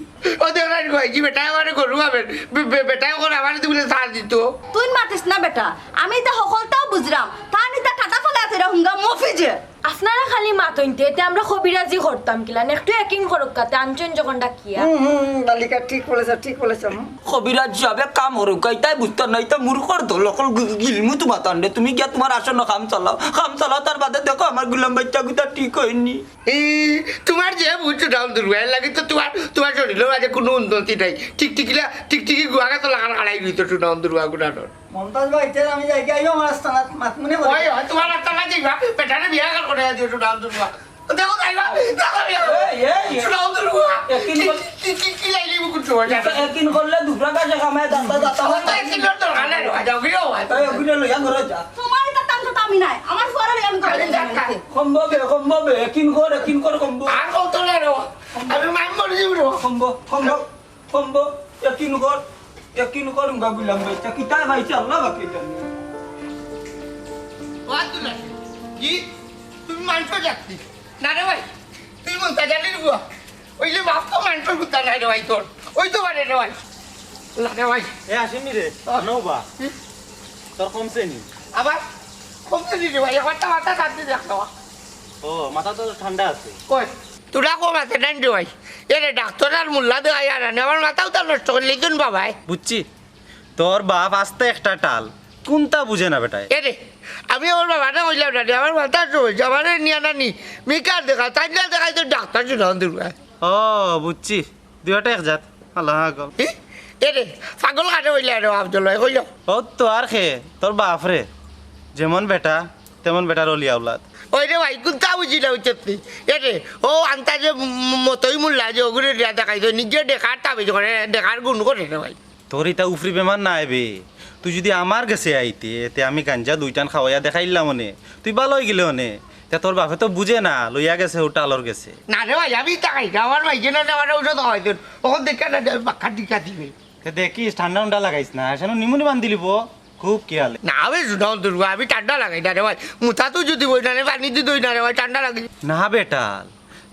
ও দেখলাম কইছি বেটা, আমারে গরু আবেন। বে-, বে-, বেটায় করে আমারে তুলে চা দিত। তুই মাতিস না বেটা, আমি ইতা হকলতাও বুঝরাম। তান ইতা ঠাটা ফালা আছে রে হুঙ্গা মফিজে। আপনারা খালি মাতইনতে, এতে আমরা কবিরাজি করতাম কিলা, একটু একিং করুক কাতে আনছেন যখন ডাকিয়া। হুম, হুম, হুম, বালিকা ঠিক বলেছ, ঠিক বলেছ, হুম। কবিরাজ সাব এক কাম করুক, ইতায় বুঝতা না, ইতা মূর্খর দল, অকল গি-, গিলমু তোমার তান্ডে, তুমি গিয়া তোমার আসন্ন কাম চালাও, কাম চালাও, তার বাদে দেখো আমার গুলাম বাচ্চা গুতা ঠিক হয়নি। এই, তোমার যে বুঝছো ডাউন দুর্বল লাগে তো তোমার, তোমার শরীরের মাঝে কোনো উন্নতি নাই। টিকটিকিলা, টিকটিকি গুয়াকে তো লাগান হারাই দিত, ডাউন দুর্বল গুণানোর। মমতাজ ভাই, তেল আমি যাই, আইও আমার আস্তানাত, মাত মনে করে। ওই, ওই, তোমার আস্তানাত যাইবা, বেটারে বিয়া করাই দিও, ডাউন দুর্বল। দেখো, যাইবা, দেখো, যাইবা। এই, এই, এই। শোনাও তো, রুয়া। একিন কি, কর-, কি, কি, কি লাইলি মুকুট তোমার জানো? একিন করলে দুবরা গাছে কামায়, দাঁতা, দাঁতা। আমার তো একিন লোক দরকার নাই, রুয়া, যাও, গিয়ে, রুয়া। এই, ওগুলো লইয়া ঘরে যা। তোমার এটা টান তো আমি নাই, আমার ফুয়ারে লইয়া আমি ঘরে আরে, যাই। যাক, যাক। কমবো বে, কমবো বে, একিন কর, একিন কর, কমবো। আর কত না, রুয়া। আমি মাইম মরে যাবো, রুয়া। কমবো, কমবো। কমবো, একিন কর, একিন কর, উঙ্গা গুলাম ভাই, তা কিতা ভাই, আল্লাহ বাকি জানে। ও আব্দুল্লাহ, কি? তুমি মানছো যাত্রী? না রে ভাই, তুই মন তাজালি রুয়া। ওইলে বাপ তো মানছো কুত্তা নাই রে ভাই তোর। ওই তো পারে রে ভাই। না রে ভাই। এ, আসেনি রে? ও। নৌবা। হুম? তোর কমছে নি? আবার কমছে নি রে ভাই, একবারটা মাথা চাপ দিয়ে দেখ না। ও, মাথা তো ঠান্ডা আছে। কই? তোরা কম আছে না রে ভাই? এরে ডাক্তার আর মোল্লা দেখাই আর আনে, আমার মাথা উতা নষ্ট করলি কোন বাবায়? বুঝছি, তোর বাপ আস্তে একটা টাল, কোনটা বুঝে না বেটায়। এরে, আমি আমার বাবা না কইলাম না রে, আমার মাথা নষ্ট হয়েছে, আমার নিয়া নানি, মিকার দেখা, তাই না দেখাই তো ডাক্তার শুনাও দুর্গা। ও, বুঝছি, দুইটা এক জাত, আল্লাহ আকবার। এ? এরে, পাগল কাটে কইলে আরে আফজল ভাই, কইল। ও তো আর খে, তোর বাপ রে, যেমন বেটা, তেমন বেটার অলি আওলাদ। ওই রে ভাই, কোনটা বুঝি না উচিত নি? এরে, ও আন্তা যে ম-, মতই মোল্লা যে ওগুলো দিয়া দেখাইতো, নিজে দেখার তাবিজ করে, দেখার গুণ করে রে ভাই। তোর ইটা উফরি বেমার না আইবে। তুই যদি আমার গেছে আইতে, তে আমি গাঞ্জা দুইটান খাওয়াইয়া দেখাইলাম অনে। তুই ভালো হয়ে গেলে অনে। তে তোর বাপে তো বুঝে না, লইয়া গেছে ও টালর গেছে। না রে ভাই, আমি ইতা খাই না, আমার ভাই যেন আমার ঔষধ খাওয়াইতো। ওখান দেখে না, বাক্কা টিকা দিবে। তে দেখিস, ঠান্ডা উন্ডা লাগাইস না, এসানো নিমুনি বান্ধি লিব, খুব খেয়ালে। না বে, শুনাও দুর্গা, আমি ঠান্ডা লাগাই না রে ভাই। মুতা তো যদি বই না রে, পানি যদি দই না রে ভাই, ঠান্ডা লাগে। না বেটাল,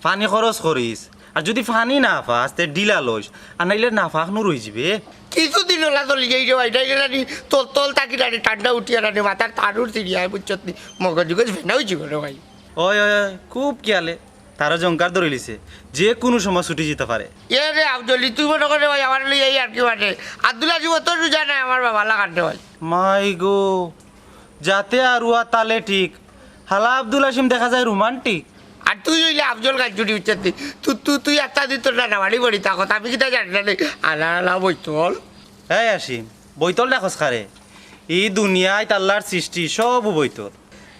পানি খরচ করিস, আর যদি পানি না পাস, তে ঢিলা লইস, আর নাইলে না পাক নু রই যাবে। কিছুদিন ওলা চলি যাই রে ভাই, নাইলে নানি তল তল থাকি নানি ঠান্ডা উঠিয়া নানি মাথার তারুর চিড়িয়া, বুঝছত নি? মগজ গজ ফেনা হয়ে যাবে রে ভাই। ওই, ওই, ওই, খুব খেয়ালে। তারা জঙ্কার ধরে লিছে, যে কোনো সময় ছুটি যেতে পারে। এ রে আফজলি, তুই মনে করে ভাই আমার লই এই আর কি মানে। আব্দুল আজিম অত সুজা নাই আমার বাবা লাগাতে ভাই। মাই গো, যাতে আরুয়া তালে ঠিক। হালা আব্দুল হাসিম দেখা যায় রোমান্টিক। আর তুই হইলে আফজল গাঞ্জুরি উঠছে তুই। তুই, তুই, তুই একটা দিন তোর নানাবাড়ি বড়ি তা কথা আমি কিতা জানি না রে। আলা আলা বইতল। এই হাসিম, বইতল ডাকস কারে? ই দুনিয়াত আল্লাহর সৃষ্টি, সব বইতল।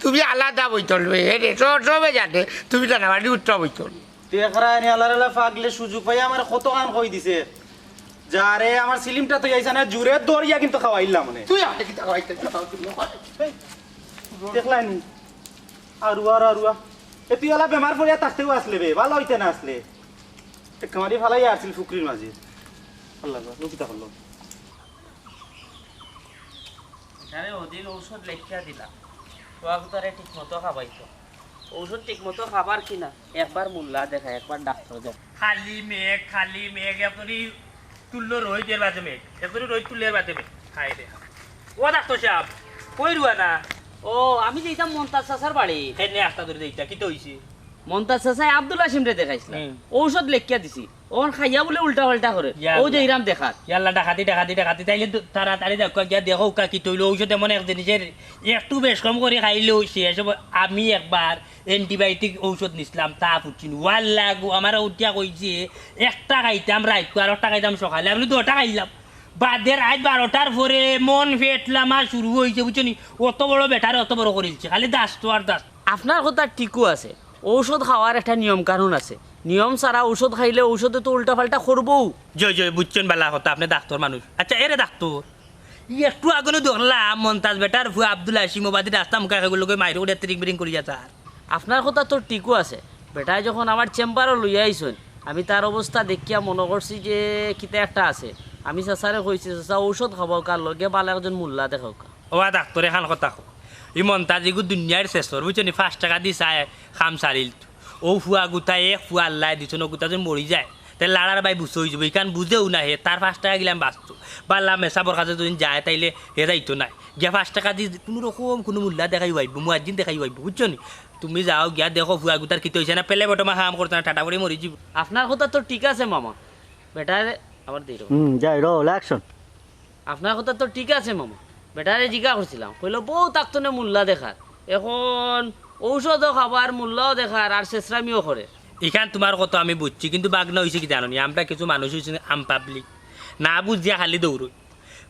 তুমি আলাদা বইতল বে, এ রে, সব, সবে জানে, তুমি নানাবাড়ি উঠতে বইতল। তুই একরা আনি আল্লাহর আল্লাহ পাগলে সুযোগ পাই আমার কত কান কই দিছে। যারে আমার সিলিমটা তুই আইছা না, জুরে দরিয়া কিন্তু খাওয়াইলাম মানে। তুই আমাকে কিতা খাওয়াইতে চাও? দেখলানি? আরুয়া, আরুয়া। এ তুই ওলা বেমার পড়িয়া থাকতেও আসলে বে, ভালো হইতে না আসলে। এ কামারি ফালাই আসছিল ফুকরির মাঝে। আল্লাহ, আল্লাহ, কিতা করলো? এখানে ওদিন ঔষধ লেখিয়া দিলাম, তোরা তো আরে ঠিক মতো খাবাইতো। ঔষধ ঠিক মতো খাবার কি না, একবার মোল্লা দেখা, একবার ডাক্তার দেখা। খালি মেঘ, খালি মেঘ, এতরি তুললো রোহিতের বাজে মেঘ, এতরি রোহিত তুললে বাজে মেঘ। হায় রে। ও ডাক্তার সাহেব, কই রুয়া না? ও, আমি যাইতাম মন্তাজ চাচার বাড়ি। এনে আস্তা ধরে যাইতা, কিতা হইছে? মন্তাজ চাচায় আব্দুল হাসিমরে দেখাইছিলা। হুম। ঔষধ লেখিয়া দিছি। ওন খাইয়া বলে উল্টা পাল্টা করে। ইয়া ও যে আল্লাহ। ইরাম দেখার। ইয়াল্লা, ডাকাতি, ডাকাতি, ডাকাতি। তাইলে তো তাড়াতাড়ি দেখো, গিয়া দেখো, উকা কি তৈল ঔষধ এমন এক জিনিসের একটু বেশ কম করে খাইলেও শেষ হবো। আমি একবার antibiotic ঔষধ নিছিলাম, তা ফুটছিল। ওয়াল্লা গো, আমার উঠিয়া কইছে, একটা খাইতাম রাইত, আর একটা খাইতাম সকালে। আমি দুটা খাইলাম। বাদের আজ বারোটার পরে মন পেট লামা শুরু হইছে, বুঝছো নি? অত বড় বেটারে অত বড় করিলছে, খালি দাস তো আর দাস। আপনার কথা ঠিকও আছে, ঔষধ খাওয়ার একটা নিয়ম কানুন আছে। নিয়ম ছাড়া ঔষধ খাইলে ঔষধে তো উল্টা পাল্টা করবো। জয় জয়, বুঝছেন বালা কথা, আপনি ডাক্তার মানুষ। আচ্ছা, এরে ডাক্তার, ই একটু আগে নু দেখলাম মন্তাজ বেটার ফুয়া আব্দুল হাসিম ওবাদি রাস্তা মুখা এগুলোকে মাইরে উঠে তিরিং বিরিং করিয়া তার। আপনার কথা তো ঠিকও আছে, বেটায় যখন আমার চেম্বারও লইয়া আইছইন, আমি তার অবস্থা দেখিয়া মনে করছি যে কিতা একটা আছে। আমি চাচারে কইছি, "চাচা, ঔষধ খাবাউক্কা, লগে বালা একজন মোল্লা দেখাউক্কা।" ওবা ডাক্তারে খান কথা কো। ই মন্তাজ ইগু দুনিয়ার শেষর, বুঝছো নি? পাঁচ টাকা দি চায়, খাম সারিল। ও ফুয়া গুতা, এক ফুয়া আল্লায় দিছইন, ও গুতা যদি মরি যায়, তে লাড়ার বাই বুঝ হই যাবো। ইখান বুঝেও না হে, তার পাঁচ টাকা গিলাম বাঁচতো। বালা মেসাবর কাছে যদি যায়, তাইলে হে যাইতো নায়। গিয়া পাঁচ টাকা দি কোনো রকম কোনো মোল্লা দেখাই আইবো, মুয়াজ্জিন দেখাই আইবো, বুঝছো নি? তুমি যাও গিয়া দেখো ফুয়া গুতার কিতা হইছে না, পেলে বটমা কাম করতো না, টাটা পড়ি মরি যাইবো। আপনার কথা তো ঠিক আছে মামা, বেটারে আবার দেই রো। হুম, যাই রো, অ্যাকশন। আপনার কথা তো ঠিক আছে মামা, বেটারে জিজ্ঞা করছিলাম, কইলো বউত আগতনে মোল্লা দেখার, এখন ঔষধও খাবার, মোল্লাও দেখার, আর শেষরামিও করে। ইখান তোমার কথা আমি বুঝছি, কিন্তু বাগনা হইছে কি জানো নি? আমরা কিছু মানুষ হইছি আম পাবলিক, না বুঝিয়া খালি দৌড়ই।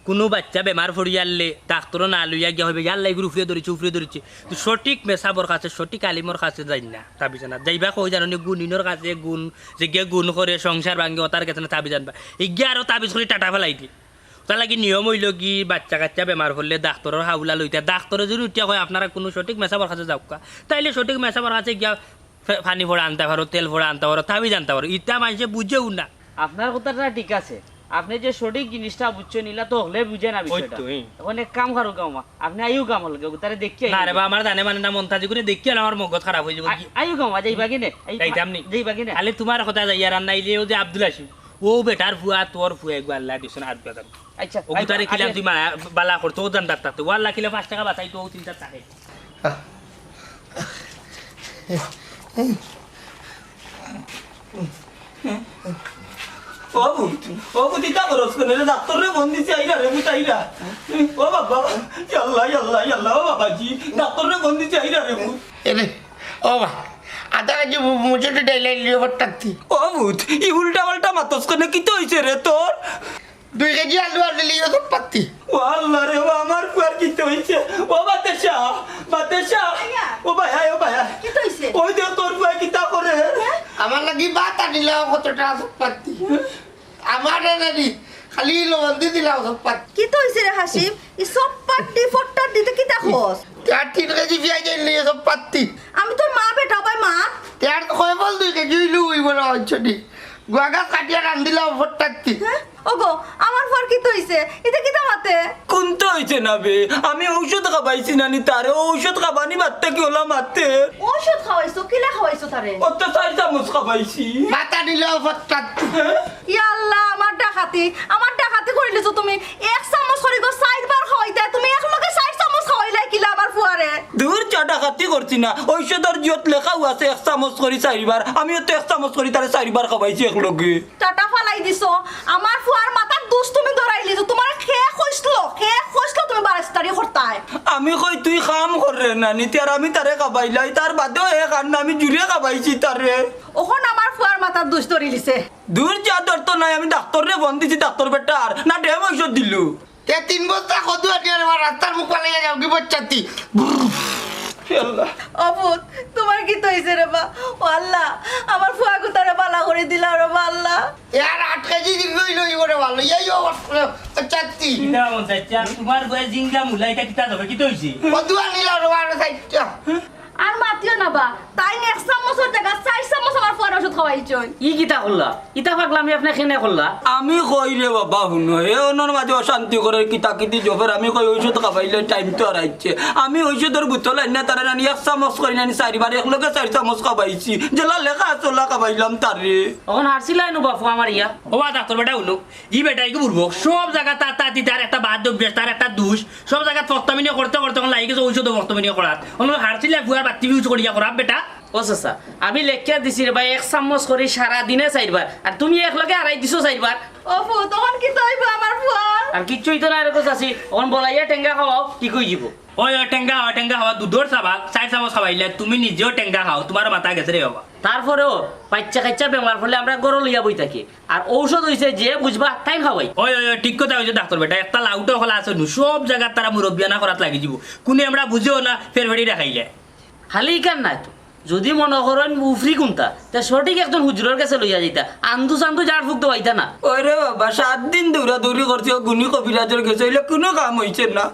কুনু বাইচ্চা বেমার পড়িয়ারলে ডাক্তরো না লইয়া গিয়া কইবা, "ইয়াল্লা, ইগুর উপরে ধরিছে, উপরে ধরিছে।" তো সঠিক মেসাবর কাছে, সঠিক আলিমর কাছে যাইন না, তাবিজ আনাত। যাইবা কই জানো নি? গুণিনর কাছে, গুণ, যেগিয়ে গুণ করে, সংসার ভাঙ্গে, অতার গেছে না তাবিজ আনবা। ইগিয়ে আরো তাবিজ করি টাটা ফালাই দি। তার লাগি নিয়ম অইলো কি, বাইচ্চা কাইচ্চা বেমার পড়লে ডাক্তরর হাওলা লইতা। ডাক্তরে যদি উঠিয়া কয়, "আপনারা কুনু সঠিক মেসাবর কাছে যাউক্কা", তাইলে সঠিক মেসাবর কাছে গিয়া ফে-, পানি ফোড়া আনতা পারো, তেল ফোড়া আনতা পারো, তাবিজ আনতা পারো। ইতা মানষে বুঝেউ না। আপনার কথাটা ঠিক আছে, আপনে যে সঠিক জিনিসটা বুঝছইন, ইলা তো হকলে বুঝে না ওই বিষয়টা। তো, এই। অখন এক কাম করউক্কা মামা, আপনে আইউক্কা আমার লগে, তারে দেখিয়া না আইউক্কা। রে বা, আমার জানে মানে না, মন্তাজি করে দেখিয়া আমার মগজ খারাপ অইযিবো। আ-, আইউক্কা মামা, যাইবাগি নে? আই-, যাইতাম নি। যাইবাগি নে? খালি তুমার কথা যাইয়ার, আর নাইলে অউ যে আব্দুল হাসিম, অউ বেটার ফুয়া, তোর ফুয়া, এগুয়া আল্লায় দিছইন আত বাজার। আচ্ছা, অগু তারে কিলা আচ্ছা। তুই মায়া বালা করতো, অউ জানতার থাকতো। ওয়াল্লা কিলা পাঁচ টেকা বাঁচাইতো, অউ চিন্তা থাকে। ও ভূত, ও ভূত, ইতা করস কেনে রে? ডাক্তররে ফোন দিছি, আইরা রে ভূত, আইরা। ও বাবা, ইয়াল্লা, ইয়াল্লা, ইয়াল্লা, ও বাবাজি, ডাক্তররে ফোন দিছি, আইরা রে ভূত। এরে, ও বা, আধা কেজি মু-, মুসুরি ডাইল আনলিও ফট্টাত্তি। ও ভূত, ই উল্টা পাল্টা মাতস কেনে, কিতা অইছে রে তোর? দুই কেজি আলু আনলিও সব পাত্তি। ও আল্লাহ রে, ও আমার ফুয়ার কিতা অইছে? ও বাতেশা, বাতেশা। ভাইয়া। ও ভাইয়া, ও ভাইয়া। কিতা অইছে? ওই দেখ তোর ফুয়া কিতা করে। হ্যাঁ? আমার লাগি ভাত আনিলাও কতটা সব পাত্তি। আমারে নানি, খালি লবণ দি দিলাও সব পাত্তি। কিতা অইছে রে হাসিম? ই সব পাত্তি, ফট্টার দিতে কিতা কস? তে আর তিন কেজি পিয়াইজ আনলিও সব পাত্তি। আমি তোর মা বেটা, ভাই মা। তে আর কয় বল দুই কেজি অইলেও অইবো না, অইছে নি? গুয়া গাছ কাটিয়া রান্দিলাও ফট্টাত্তি। হ্যাঁ? ওগো, আমার ফুয়ার কিতা অইছে? ইতা কিতা মাতে? কুন্তা অইছে না বে, আমি ঔষধ খাবাইছি নানি তারে, ঔষধ খাবানি বাদ থাকি ওলা মাতে। ঔষধ খাওয়াইছো? কিলা খাওয়াইছো তারে? অত চাইর চামচ খাবাইছি। মাথা নিল ফট্টাত। হ্যাঁ? ইয়া আল্লাহ, আমার ডাকাতি, আমার ডাকাতি করিলিছো তুমি। এক চামচ করি গো চাইরবার খাওয়াইতায়, তুমি একলগে চাইর চামচ খাওয়াইলায় কিলা আমার ফুয়ারে? দূর যা, ডাকাতি করছি না, ঔষধর জিয়ত লেখাউ আছে এক চামচ করি চাইরবার, আমিও তো এক চামচ করি তারে চাইরবার খাবাইছি একলগে। টাটা ফালাই দিছো। আমার ফুয়ার মাথার দুষ তুমি ধরাইলিছো। তুমারে কে কইছলো? কে কইছলো তুমি বারেস্তারি করতায়? আমি কই তুই কাম কর রে নানি, তে আর আমি তারে খাবাইলাই, তার বাদেও হে কার না, আমি জুরে খাবাইছি তারে। অখন আমার ফুয়ার মাথার দুষ ধরিলিছে। দূর যা, ধরতো নায়, আমি ডাক্তররে ফোন দিছি, ডাক্তর বেটার না ডেম ঔষধ দিল। তে তিন বস্তা কদু আনিয়া রে বা, রাস্তার মুখ ফালাইয়া যাওগি বচ্চাতি। হে আল্লাহ। ও ভূত, তুমার কিতা অইছে রে বা? ও আল্লাহ, আমার ফুয়া গুতারে বালা করি দিলাও রে বা আল্লাহ। ইয়ার আট কেজি দিন রইল, ই করে ভালো, এই অবস্থা, চারটি। কিতা বলতে চাচ্ছা? তুমার গয়ে জিঙ্গা মুলা, ইটা কিতা যাবে? কিতা অইছে? কদু আনিলাও রে বা, আরো চারটা। আর মাতিও না বা, তাইন এক চামচর জাগাত চাইর চামচ আমার ফুয়ারে ঔষধ খাওয়াইছইন। ই কিতা করলা? ইতা পাগলামি আপনে কেনে করলা? আমি কই রে বাবা, হুনো, হে অনর মাঝে অশান্তি করে, কিতা কিতি জফের, আমি কই ঔষধ খাবাইলে টাইম তো হারাইছে। আমি ঔষধর বোতল আনিয়া তারে নানি এক চামচ করি নানি চাইরবার একলগে চাইর চামচ খাবাইছি। যেলা লেখা আছে ওলা খাবাইলাম তারে। অখন হারছিলায় নু বাপু আমার ইয়া। ও বা ডাক্তর বেটা হুনো, ই বেটা ইগু বুড়বো, সব জাগাত তার তার দিতে আর একটা বাদ অভ্যাস, তার একটা দুষ, সব জাগাত ফক্তামিনি করতে করতে অখন লাগি গেছে ঔষধও ফক্তামিনি করাত। অনো হারছিলায় ফুয়ার বাত্তি ইউজ করিয়া করা বেটা। ও চাচা, আমি লেখিয়া দিছি রে ভাই, এক চামচ করি সারা দিনে চাইরবার, আর তুমি একলগে হারাই দিছো চাইরবার। ও ফুত, অখন কিতা অইবো আমার ফুয়ার? আর কিচ্ছু অইতো নায় রে গো চাচি, অখন বলাইয়া টেঙ্গা খাওয়াও, ঠিক অইযিবো। ওই, ওই, টেঙ্গা খাওয়া, টেঙ্গা খাওয়া, দুধর চাবাক, চাইর চামচ খাবাইলে, তুমি নিজেও টেঙ্গা খাও, তুমারও মাথা গেছে রে বাবা। তারপরেও বাইচ্চা কাইচ্চা বেমার পড়লে আমরা গরো লইয়া বই থাকি, আর ঔষধ অইছে যে বুঝবা তাইন খাওয়াই। ওই, ওই, ওই, ঠিক কথা কইছো ডাক্তর বেটা, একটা লাউটা হলা আছে নু, সব জাগাত তারা মুরব্বিয়ানা করাত লাগি যিবো, কুনু আমরা বুঝেও না, ফেরফেরি দেখাইলে। খালি ইখান নায় তো, যুদি মনো করইন উফরি কুন্তা, তে সঠিক একজন হুজুরর গেছে লইয়া যাইতা, আন্দু চান্দু ঝাড় ফুক দেওয়াইতা না। ওরে বাবা, সাত দিন দৌড়াদৌড়ি করছি, ও গুণী কবিরাজর গেছে, অইলে কুনু কাম অইছে না।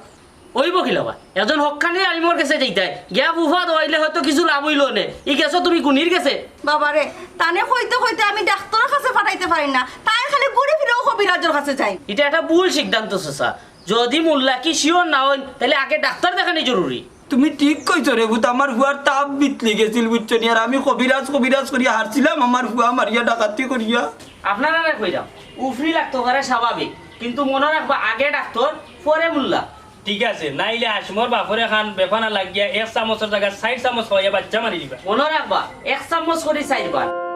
অইবো কিলা বা? একজন হক্কানি আলিমর গেছে যাইতায়, গিয়া ফুফা দেওয়াইলে হয়তো কিছু লাভ অইলো নে। ই গেছো তুমি গুণীর গেছে? বাবারে, তানে কইতে কইতে আমি ডাক্তরর কাছে পাঠাইতে পারি না, তাইন খালি ঘুরি ফিরেও কবিরাজর কাছে যাইন। ইটা একটা ভুল সিদ্ধান্ত চাচা। যুদি মুল্লা কি sure না অইন, তাইলে আগে ডাক্তর দেখানি জরুরি। তুমি ঠিক কইছো রে ফুত, আমার ফুয়ার তাপ বিতলি গেছিল, বুঝছো নি? আর আমি কবিরাজ কবিরাজ করিয়া হারছিলাম, আমার ফুয়া মারিয়া ডাকাতি করিয়া। আপনারারে কইরাম, উফরি লাগতো পারে স্বাভাবিক, কিন্তু মনো রাখবা আগে ডাক্তর, পরে মুল্লা। ঠিক আছে, নাইলে হাসিমর বাপরে খান বেফানা লাগিয়া এক চামচর জাগাত চাইর চামচ খাওয়াইয়া বাইচ্চা মারি দিবা। মনো রাখবা, এক চামচ করি চাইরবার।